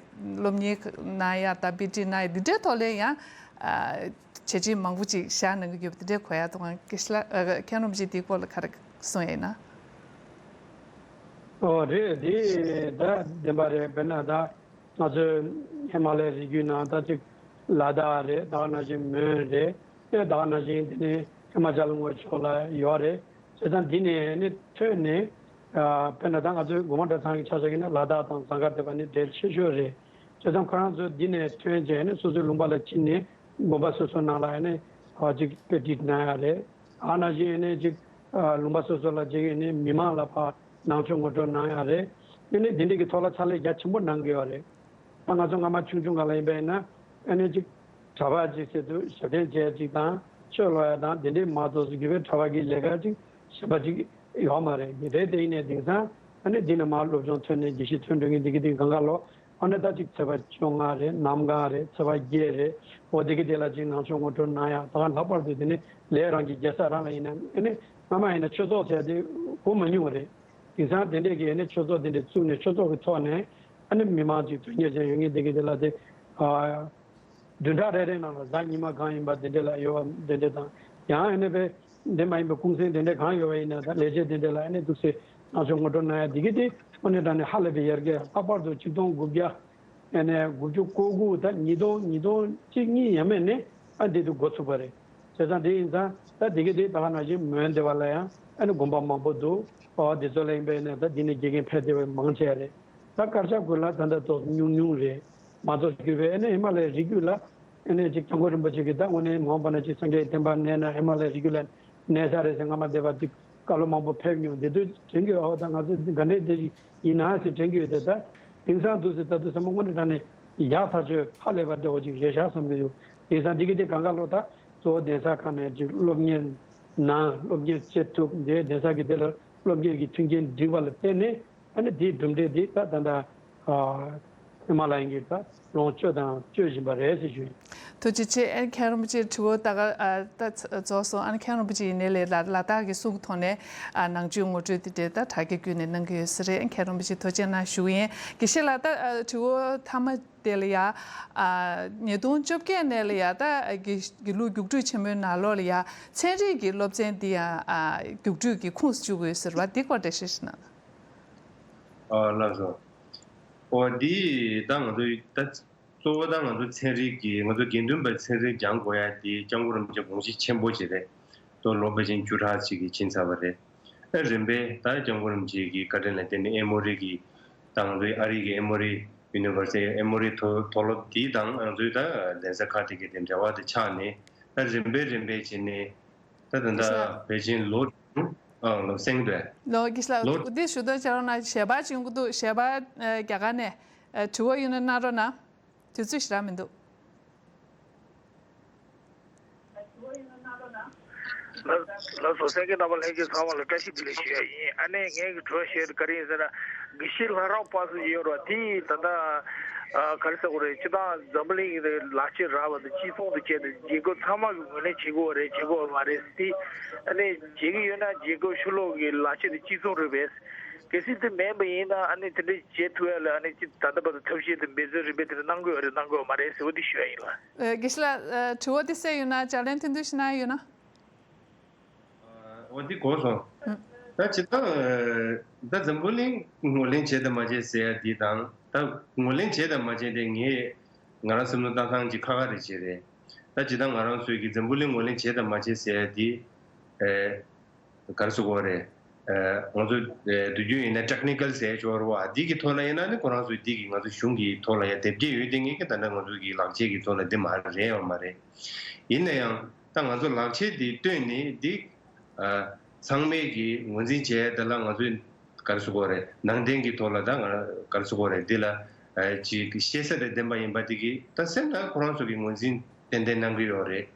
སློབ་གཉེར་གནང་ཡ་དང་དཔེ་ཁྲིད་གནང་ཡ་འདི་འདྲའི་ཐོག་ལ་ཡང་ཨ་ བྱས་རྗེས་མང་པོ་ཅིག་བཞག་གནང་གི་ཡོད་པ་དེ་འདྲ་གོ་ཡ་འདུག་ཨང་། དགེ་བཤེས་ལགས། ཨ། མཁན་རིན་པོ་ཆེ་དེའི་སྐོར་ལ་ག་རེ་གསུང་ཡ་ཡིན་ན། ཨོ་རེད། དེ་ད་བདེན་པ་རེད། དཔེར་ན་ད་ང་ཚོའི་ཧི་མ་ལའི་རི་རྒྱུད་ནང་ད་ཅིག་ལ་དྭགས་རེད། ད་ག་ནང་བཞིན་མོན་རེད། ཨེ། ད་ག་ནང་བཞིན་དེ་ནས་ཧི་མ་ཅལ་ངོས་ཕྱོགས་ལ་ཡོད་རེད། བྱས་ཙང་འདི་ནས་ནི་ཐོན་ནས། ཨ། དཔེར་ན་ད་ང་ཚོའི་དགོན་པ་གྲྭ་ཚང་གི་ཆ་བཞག་གི་ན་ལ་དྭགས་དང་ཟངས་དཀར་སྡེ་པ་ནི་འབྲེལ་ཆེ་ཤོས་རེད། བྱས་ཙང་ཁོ་རང་ཚོ་འདི་ནས་ཐོན་བྱས་ནས་སོ་སོའི་ལུང་པ་ལ་ཕྱིན་ནས་དགོན་པ་སོ་སོའི་ནང་ལ་ཡང་ནས་ཨ་ཅིག་དཔེ་ཁྲིད་གནང་ཡ་རེད། ཨ་ནང་བཞིན་ཡང་ནས་ཅིག་ཨ་ལུང་པ་སོ་སོ་ལ་ཅིག་ཡང་ནས་མི་མང་ལ་ཕར་ནང་ཆོས་ངོ་སྤྲོད་གནང་ཡ་རེད། ཡང་ནས་འདི་འདྲ་གི་ཐོག་ལ་ཕྱག་ལས་རྒྱ་ཆེན་པོ་གནང་གི་ཡོད་རེད། ད་ང་ཚོ་སྔ་མ་ཆུང་ཆུང་སྒང་ལ་ཡིན་པ་ཡིན་ན་ཨ་ནི་ཅིག་གྲྭ་པ་ཅིག་ཟེར་དུས་ཞབས་བརྟན་བྱས་ཅིག་དང་ཆོས་ཀློག་ཡ་དང་དེ་འདྲའི་མ་གཏོགས་སུ་དགེ་བའི་གྲྭ་པ་གི་ལས་ཀ་ཅིག་གཞན་པ་ཅིག་ཡོད་མ་རེད། རེད་དེ་ཡིན་ནའི་དེང་སང་ཨ་ནི་འདི་ནས་མར་སློབ་སྦྱོང་ཐོན་ནས་དགེ་བཤེས་ཐོན་འགྲོ་མཁན་འདི་གི་དེ་གང་ག་ལོ། ཨ་ནི་ད་ཅིག་ཚེས་པ་བཅོ་ལྔ་རེད། གནམ་གང་རེད། ཚེས་པ་བརྒྱད་རེད། འོ་དེ་གི་དེ་ལ་ཅིག་ནང་ཆོས་ངོ་སྤྲོད་གནང་ཡ། ད་ག་ལྷག་པར་དུ་དེ་ནི་ལས་རང་གི་རྒྱལ་ས་རང་ལ་ཡིན་ན་ཨ་ནི་སྔ་མ་ཡིན་ན་ཆོས་ཚོགས་ཟེར་དེ་གོ་མ་མྱོང་བ་རེད། དེང་སང་དེ་འདྲས་ཀྱི་ཨ་ནི་ཆོས་ཚོགས་དེ་འདྲས་བཙུགས་ནས་ཆོས་ཚོགས་ཀྱི་ཐོག་ནས་ཨ་ནི་མི་མང་ཅིག་དོན་གཉེར་བྱས་ཡོད་མཁན་དེ་གི་དེ་ལ་དེ། ཨ། བདུན་ཕྲག་རེ་རེའི་ནང་ལ་གཟའ་ཉི་མ་གང་ཡིན་པ་དེ་འདྲས་ལ་ཡོད་པ་དེ་འདྲས་དང་། ཡང་ཨ་ནི་དཔེ་འདི་མ་ཡིན་པའི་གུང་སེང་དེ་འདྲས་གང་ཡོད་པ་ཡིན་ན་ད་ལས་བྱེད་དེ་འདྲས་ལ་ཨ་ནི་འདུག་སེ་ནང་ཆོས་ངོ་སྤྲོད་གནང་ཡ་དེ་གི་དེ་དངོས་གནས་དྲང་གནས་ཧ་ལས་པའི་ཡར་རྒྱས། ལྷག་པར་དུ་ཆིག་སྟོང་དགུ་བརྒྱ་ཨ་ནི་དགུ་བཅུ་གོ་དགུ་ད་ཉིས་སྟོང་ཉིས་སྟོང་གཅིག་གཉིས་ཡས་མས་ནས་ཨ་འདི་དུ་འགོ་ཚུགས་པ་རེད། བྱས་ཙང་དེ་ཡིན་ཙང་ད་དེ་གི་དེ་ད་ག་ནང་བཞིན་མོན་སྡེ་བ་ལ་ཡང་ཨ་ནི་དགོན་པ་མང་པོ་འདུག་ཨོ་དེ་ཚོ་ལ་ཡིན་པས་ན་ད་འདི་ནས་དགེ་རྒན་ཕེབས་བསྡད་པ་མང་ཆེ་རེད། ད་དཀར་ཆག་ཁུལ་ལ་ད་ལྟ་ཏོག་ཉུང་ཉུང་རེད། མ་གཏོགས་གྱུར་པའི་ཨ་ནི་ཧི་མ་ལ་ཡའི་རི་རྒྱུད་ལ་ཨ་ནི་ཅིག་སྐྱབས་མགོན་རིན་པོ་ཆེ་གིས་ད་དངོས་གནས་མ་འོངས་པ་ན་ཅིག་སངས་རྒྱས་ཀྱི་བསྟན་པ་གནས་ན་ཧི་མ་ལ་ཡའི་རི་རྒྱུད་ལ་གནས་ས་རེད་ཟེར་སྔ་མ་འདས་པ་འདི་བཀའ་སློབ་མང་པོ་ཕེབས་མྱོང་། དེ་དུས་དྲན་གྱི་ཡོད། ཨོ་ད་ང་ཚོ་འདི་ག་འདྲས་དེ་ཡིན་ན་ཟེར་དྲན་གྱི་ཡོད་དེ། ད་དེང་སང་འདུག་ཟེར་ད་དུས་ཚང་མ་དངོས་གནས་དྲང་གནས་ཡག་ཐག་ཆོད་ཧ་ལས་པ་འདྲ་བོ་ཅིག་རེད་ཤག་བསམ་གྱི་འདུག་དེང་སང་འདི་གི་དེ་གང་ག་ལོ་ད་གཙོ་བོ་གདན་ས་ཁག་ནས་ཅིག་སློབ་གཉེར་གནང་། སློབ་གཉེར་བྱེད་ཐུབ། འདི་གདན་ས་གི་དེ་ལ་སློབ་གཉེར་གྱི་མཐུན་རྐྱེན་འགྲིག་པ་ལ་བརྟེན་ནས་ཨ་ནི་དེའི་གྲུབ་འབྲས་འདི་ད་ད་ལྟ་ཨ་ཧི་མ་ལ་ཡའི་གི་ད་ལོངས་སྤྱོད་དང་སྤྱོད་བཞིན་པ་རེད་ཟེར་ཞུ། ཐུགས་རྗེ་ཆེ། ཨ་ནི་མཁན་རིན་པོ་ཆེ་དྲི་བ་ད་ག་ཨ་ད་རྫོགས་སོང་། ཨ་ནི་མཁན་རིན་པོ་ཆེ་ཡིན་ནའི་ལས་ལ་ལ་དྭགས་ཀྱི་གསུང་གི་ཐོག་ནས་ཨ་ནང་ཆོས་ངོ་སྤྲོད་དེ་འདྲའི་ད་དྲ་རྒྱ་བརྒྱུད་ནས་གནང་གི་ཡོད་ས་རེད། མཁན་རིན་པོ་ཆེ་ཐུགས་རྗེ་གནང་ཞུ་གི་ཡིན། དགེ་བཤེས་ལགས། ད་ཨ་དྲི་བ་མཐའ་མ་དེ་ལ་ཡ། ཨ་ཉིས་སྟོང་བཅོ་བརྒྱད་ནས་ལ་ཡ་ད་དགེ་དགེ་ལུགས་རྒྱུགས་སྤྲོད་ཆེན་མོའི་ནང་ལོགས་ལ་ཡ་ཚན་རིག་གི་སློབ་ཚན་འདི་ཡང་ཨ་རྒྱུགས་སྤྲོད་ཀྱི་ཁུངས་སུ་བཅུག་དགོས་ཟེར་བ་འདི་སྐོར་འགྲེལ་བཤད་ཞིག་གནང་། ཨ་ལགས་སོ། ཨོ་འདི་ད་ང་ཚོའི་ད་གཙོ་བོ་ད་ང་ཚོ་ཚན་རིག་གི་ང་ཚོ་དགེ་འདུན་པའི་ཚན་རིག་སྦྱང་དགོས་ཡ་འདི་སྐྱབས་མགོན་རིན་པོ་ཆེ་དགོངས་གཞི་ཆེན་པོ་ཅིག་རེད། ད་ལོ་ཕལ་ཆེར་བཅུ་ཕྲག་ཅིག་གི་ཕྱིན་ཚར་བ་རེད། ཨེ་རིམ་པས་ད་སྐྱབས་མགོན་རིན་པོ་ཆེ་གི་བཀའ་དྲིན་ལ་བརྟེན་ནས་ཨེ་མོ་རི་གི་ད་ང་ཚོའི་ཨ་རི་གི་ཨེ་མོ་རི་ཡུ་ནི་ཝར་སི་ཊི་ཨེ་མོ་རི་མཐོ་མཐོ་སློབ་དེ་དང་ང་ཚོའི་ད་གདན་ས་ཁག་དེ་གི་དེ་འབྲེལ་བ་དེ་ཆགས་ནས་ཨེ་རིམ་པས་རིམ་པས་བྱས་ནས་ད་ད་ལྟ་ཕལ་ཆེར་ལོ་ཨ་ལོ་གསེང་དུ་ལོ་དགེ་བཤེས་ལགས་ལོ་འདི་ཞུ་དོན་བྱ་རོགས་གནང་། ཞལ་པར་ཅིག་ཡོང་གི་འདུག་ཞལ་པར་ཨ་རྒྱ་གར་ནས་ཨ་དྲི་བ་ཡོད་ན་གནང་རོགས་གནང་། དུས་ཚོད་ཞེ་དྲག་མི་འདུག་ལགས་སོ། གསན་མཁན་རྣམ་པ་ལྷན་རྒྱས་ཚང་མ་ལ་བཀྲ་ཤིས་བདེ་ལེགས་ཞུ་ཡ་ཡིན། ཨ་ནི་ངའི་གི་དྲི་བ་ཞུ་ཡ་དེ་ག་རེ་ཡིན་ཟེར་ན། དགེ་བཤེས་ལྷ་རམས་པ་སུ་ཡོད་ར་དེ་ད་ལྟ་ཨ་ག་རེ་ཟེར་དགོས་རེད། སྤྱིར་བཏང་འཛམ་བུ་གླིང་གི་ལག་ཁྱེར་རག་པ་དང་གཅིག་མཚུངས་དུ་བྱས་ཏེ་རྒྱལ་ཁབ་ཚང་མ་གི་ངོས་ནས་བྱེད་དགོས་རེད། བྱེད་དགོས་མ་རེད་དེ། ཨ་ནི་བྱེད་ཀྱི་ཡོད་ན་རྒྱལ་ཁབ་ཕྱི་ལོགས་ཀྱི་ལག་ཁྱེར་དེ་གཅིག་མཚུངས་རེད་པས། གལ་སྲིད་དེ་མེད་པ་ཡིན་ན་ཨ་ནི་དེ་འདྲ་བྱེད་ཐུབ་ཡ་ལ་ཨ་ནི་ཅི་ད་ལྟ་བར་དུ་ཐབས་ཤེས་དེ་འབད་བརྩོན་རིམ་པས་དེ་འདྲ་གནང་དགོས་རེད་གནང་དགོས་མ་རེད་ཟེར་བ་དེ་ཞུ་ཡ་ཡིན་ལགས། ཨ་དགེ་བཤེས་ལགས། ཨ་དྲི་བ་དེ་གསལ་ཡོད་ན། ལྗགས་ལན་ཐུང་ཐུང་ཞིག་གནང་ཡ་ཡོད་ན། ཨ་འོ་འདི་གོ་སོང་། ཨ་ད་ཇི་ལྟར་ཨ་ད་འཛམ་བུ་གླིང་ངོས་ལེན་བྱས་དང་མ་བྱས་ཟེར་ཡ་འདི་དང་ད་ངོས་ལེན་བྱས་དང་མ་བྱས་དེ་ངས་ང་རང་བསམ་བློ་བཏང་སྟངས་ཅིག་ཁག་ཁག་རེད་བྱས་རེད། ད་ཇི་ལྟར་ང་རང་ཚོས་ཀྱི་འཛམ་བུ་གླིང་ངོས་ལེན་བྱས་དང་མ་བྱས་ཟེར་ཡ་འདི་ཨ། ག་རེ་ཟེར་དགོས་རེད། ཨ་ང་ཚོ་ཨ་དུས་རྒྱུན་ཡིན་ན་ཊེག་ནི་ཀལ་ཟེར་ཆོག་རེད་བ། འདི་གི་ཐོག་ལ་ཡིན་ན་ནི་ཁོ་རང་ཚོས་འདི་གི་ང་ཚོ་གཞུང་གི་ཐོག་ལ་ཡ་དེབ་སྐྱེལ་ཡོད་དེ་ངེས་ཀྱི་ད་ལྟ་ང་ཚོ་གི་ལག་ཆས་ཀྱི་ཐོག་ལ་འདི་མ་རེད་ཡོད་མ་རེད། ཡིན་ན་ཡང་ད་ང་ཚོ་ལག་ཆས་འདི་བཏོན་ནས་འདི་ཨ་ཚང་མས་ཀྱི་ངོས་འཛིན་བྱས་ད་ལ་ང་ཚོས་ག་རེ་ཟེར་དགོས་རེད། ནང་བསྟན་གྱི་ཐོག་ལ་ད་ང་ག་རེ་ཟེར་དགོས་རེད། འདི་ལ་ཨ་ཅིག་ཤེས་ཚད་དང་ལྡན་པ་ཡིན་པ་འདི་གི་ད་སེམས་ལ་ཁོ་རང་ཚོ་གི་ངོས་འཛིན་ཏན་ཏན་གནང་གི་ཡོད་རེད།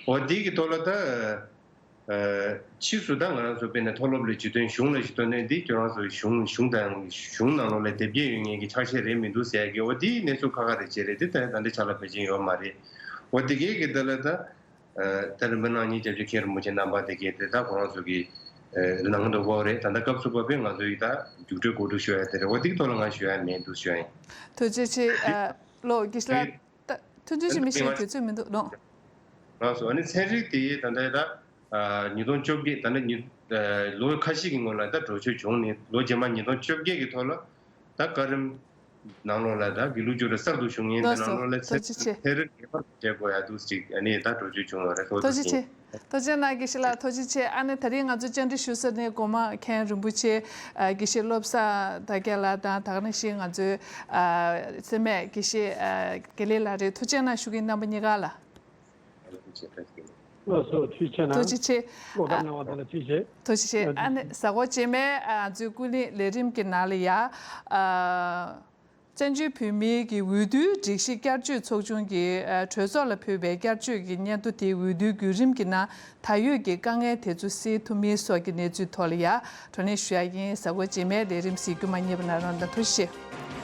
འོ་འདི་གི་ཐོག་ལ་ད། ཨ་ཕྱིས་སུ་ད་ང་རང་ཚོ་དཔེར་ན་མཐོ་སློབ་ལ་ཇུས་འདོན་གཞུང་ལ་ཇུས་འདོན་ནས་འདི་ཁྱོད་རང་ཚོ་གཞུང་གཞུང་དང་གཞུང་ནང་ལོགས་ལ་དེབ་སྐྱེལ་ཡོད་མཁན་གྱི་ཕྱག་བཞེས་རེད་མི་འདུག་ཟེར་ཡ་གི་འོ་དེའི་གནས་ཚུལ་ཁག་ཁག་རེད་བྱས་རེད། དེ་ད་ད་འདི་ཆ་ལ་ཕལ་ཆེར་ཡོད་མ་རེད། འོ་དེ་གས་ཀྱི་ད་ལ་ད་ཨ་ད་རིམ་པ་གནང་མཁན་སྐྱབས་རྗེ་མཁན་རིན་པོ་ཆེ་རྣམ་པ་དེ་གས་དེ་ད་ཁོ་རང་ཚོ་གི་ཨ་ནང་དུ་འོ་རེད། ད་ལྟ་སྐབས་སུ་བབས་པའི་ང་ཚོ་ཡི་ད་རྒྱུགས་སྤྲོད་གོ་སྒྲིག་ཞུ་ཡ་དེ་རེད། འོ་དེ་གི་ཐོག་ལ་ང་ཞུ་ཡ་མེད་འདུག་ཞུ་ཡ་ཡིན། ཐུགས་རྗེ་ཆེ། ཨ་ལོ་དགེ་བཤེས་ལགས། ད་ཐུང་ཐུང་ཞིག་མི་ཞུ། དུས་ཚོད་མི་འདུག་ལོ། ལགས་སོ། ཨ་ནི་ཚན་རིག་དེ་ད་ལྟ་ད་ཉིས་སྟོང་བཅོ་བརྒྱད། ད་ལྟ་ཉིས་ལོ་ཁ་ཤས་ཀྱི་སྔོན་ལ་ད་བསྒྱུར་བཅོས་བྱུང་ནས། ལོ་རྗེས་མ་ཉིས་སྟོང་བཅོ་བརྒྱད་ཀྱི་ཐོག་ལ་ད་བཀའ་རིམ་ནང་ལོགས་ལ་ད་དགེ་ལུགས་ཆོས་རིག་གསར་དུ་ཞུགས་མཁན་དེ་ནང་ལོགས་ལ་ཚན་རིག་ངེས་པར་དུ་བྱེད་དགོས་ཡ་འདུག་ཅིག་ཨ་ནི་ད་བསྒྱུར་བཅོས་བྱུང་བ་རེད། ཐུགས་རྗེ་ཆེ། ཐུགས་རྗེ་ཆེ་ན་དགེ་བཤེས་ལགས། ཐུགས་རྗེ་ཆེ། ཨ་ནི་ད་རིང་ང་ཚོ་བཅར་འདྲི་ཞུ་ས་ནི་གོང་མ་མཁན་རིན་པོ་ཆེ་དགེ་བཤེས་བློ་བཟང་དར་རྒྱས་ལགས་དང་། ད་ག་ནང་བཞིན་ང་ཚོའི་སེར་སྨད་དགེ་བཤེས་དགེ་ལེགས་ལགས་རེད། ཐུགས་རྗེ་ཆེ་ན་ཞུ་གི་ཡིན་རྣམ་པ་གཉིས་ཀ་ལ། ལགས་སོ། ཐུགས་རྗེ་ཆེ་ན། ཐུགས་རྗེ་ཆེ། བློ་ཁ་གནང་བ་དེ་ལ་ཐུགས་རྗེ་ཆེ། ཐུགས་རྗེ་ཆེ། ཨ་ནི་གཟའ་འཁོར་རྗེས་མའི་ང་ཚོའི་ཀུན་གླེང་ལས་རིམ་གྱི་ནང་ལ་ཡ། བཙན་བྱོལ་བོད་མིའི་གི་འོས་བསྡུའི་སྒྲིག་གཞི་བསྐྱར་བཅོས་ཚོགས་ཆུང་གི་གྲོས་ཚོགས་ལ་ཕུལ་བའི་བསྐྱར་བཅོས་ཀྱི་སྙན་ཐོ་དེའི་འོས་བསྡུའི་བརྒྱུད་རིམ་གྱི་ནང་ད་ཡོད་ཀྱི་དཀའ་ངལ་དེ་ཚོ་སེལ་ཐུབ་མིན་སོགས་ཀྱི་གནས་ཚུལ་ཐོག་ལ་ཡ་བགྲོ་གླེང་ཞུ་ཡ་ཡིན། གཟའ་འཁོར་རྗེས་མའི་ལས་རིམ་གཟིགས་རྒྱུ་མ་བསྙེལ་བ་གནང་རོགས་གནང་། ཐུགས་རྗེ་ཆེ།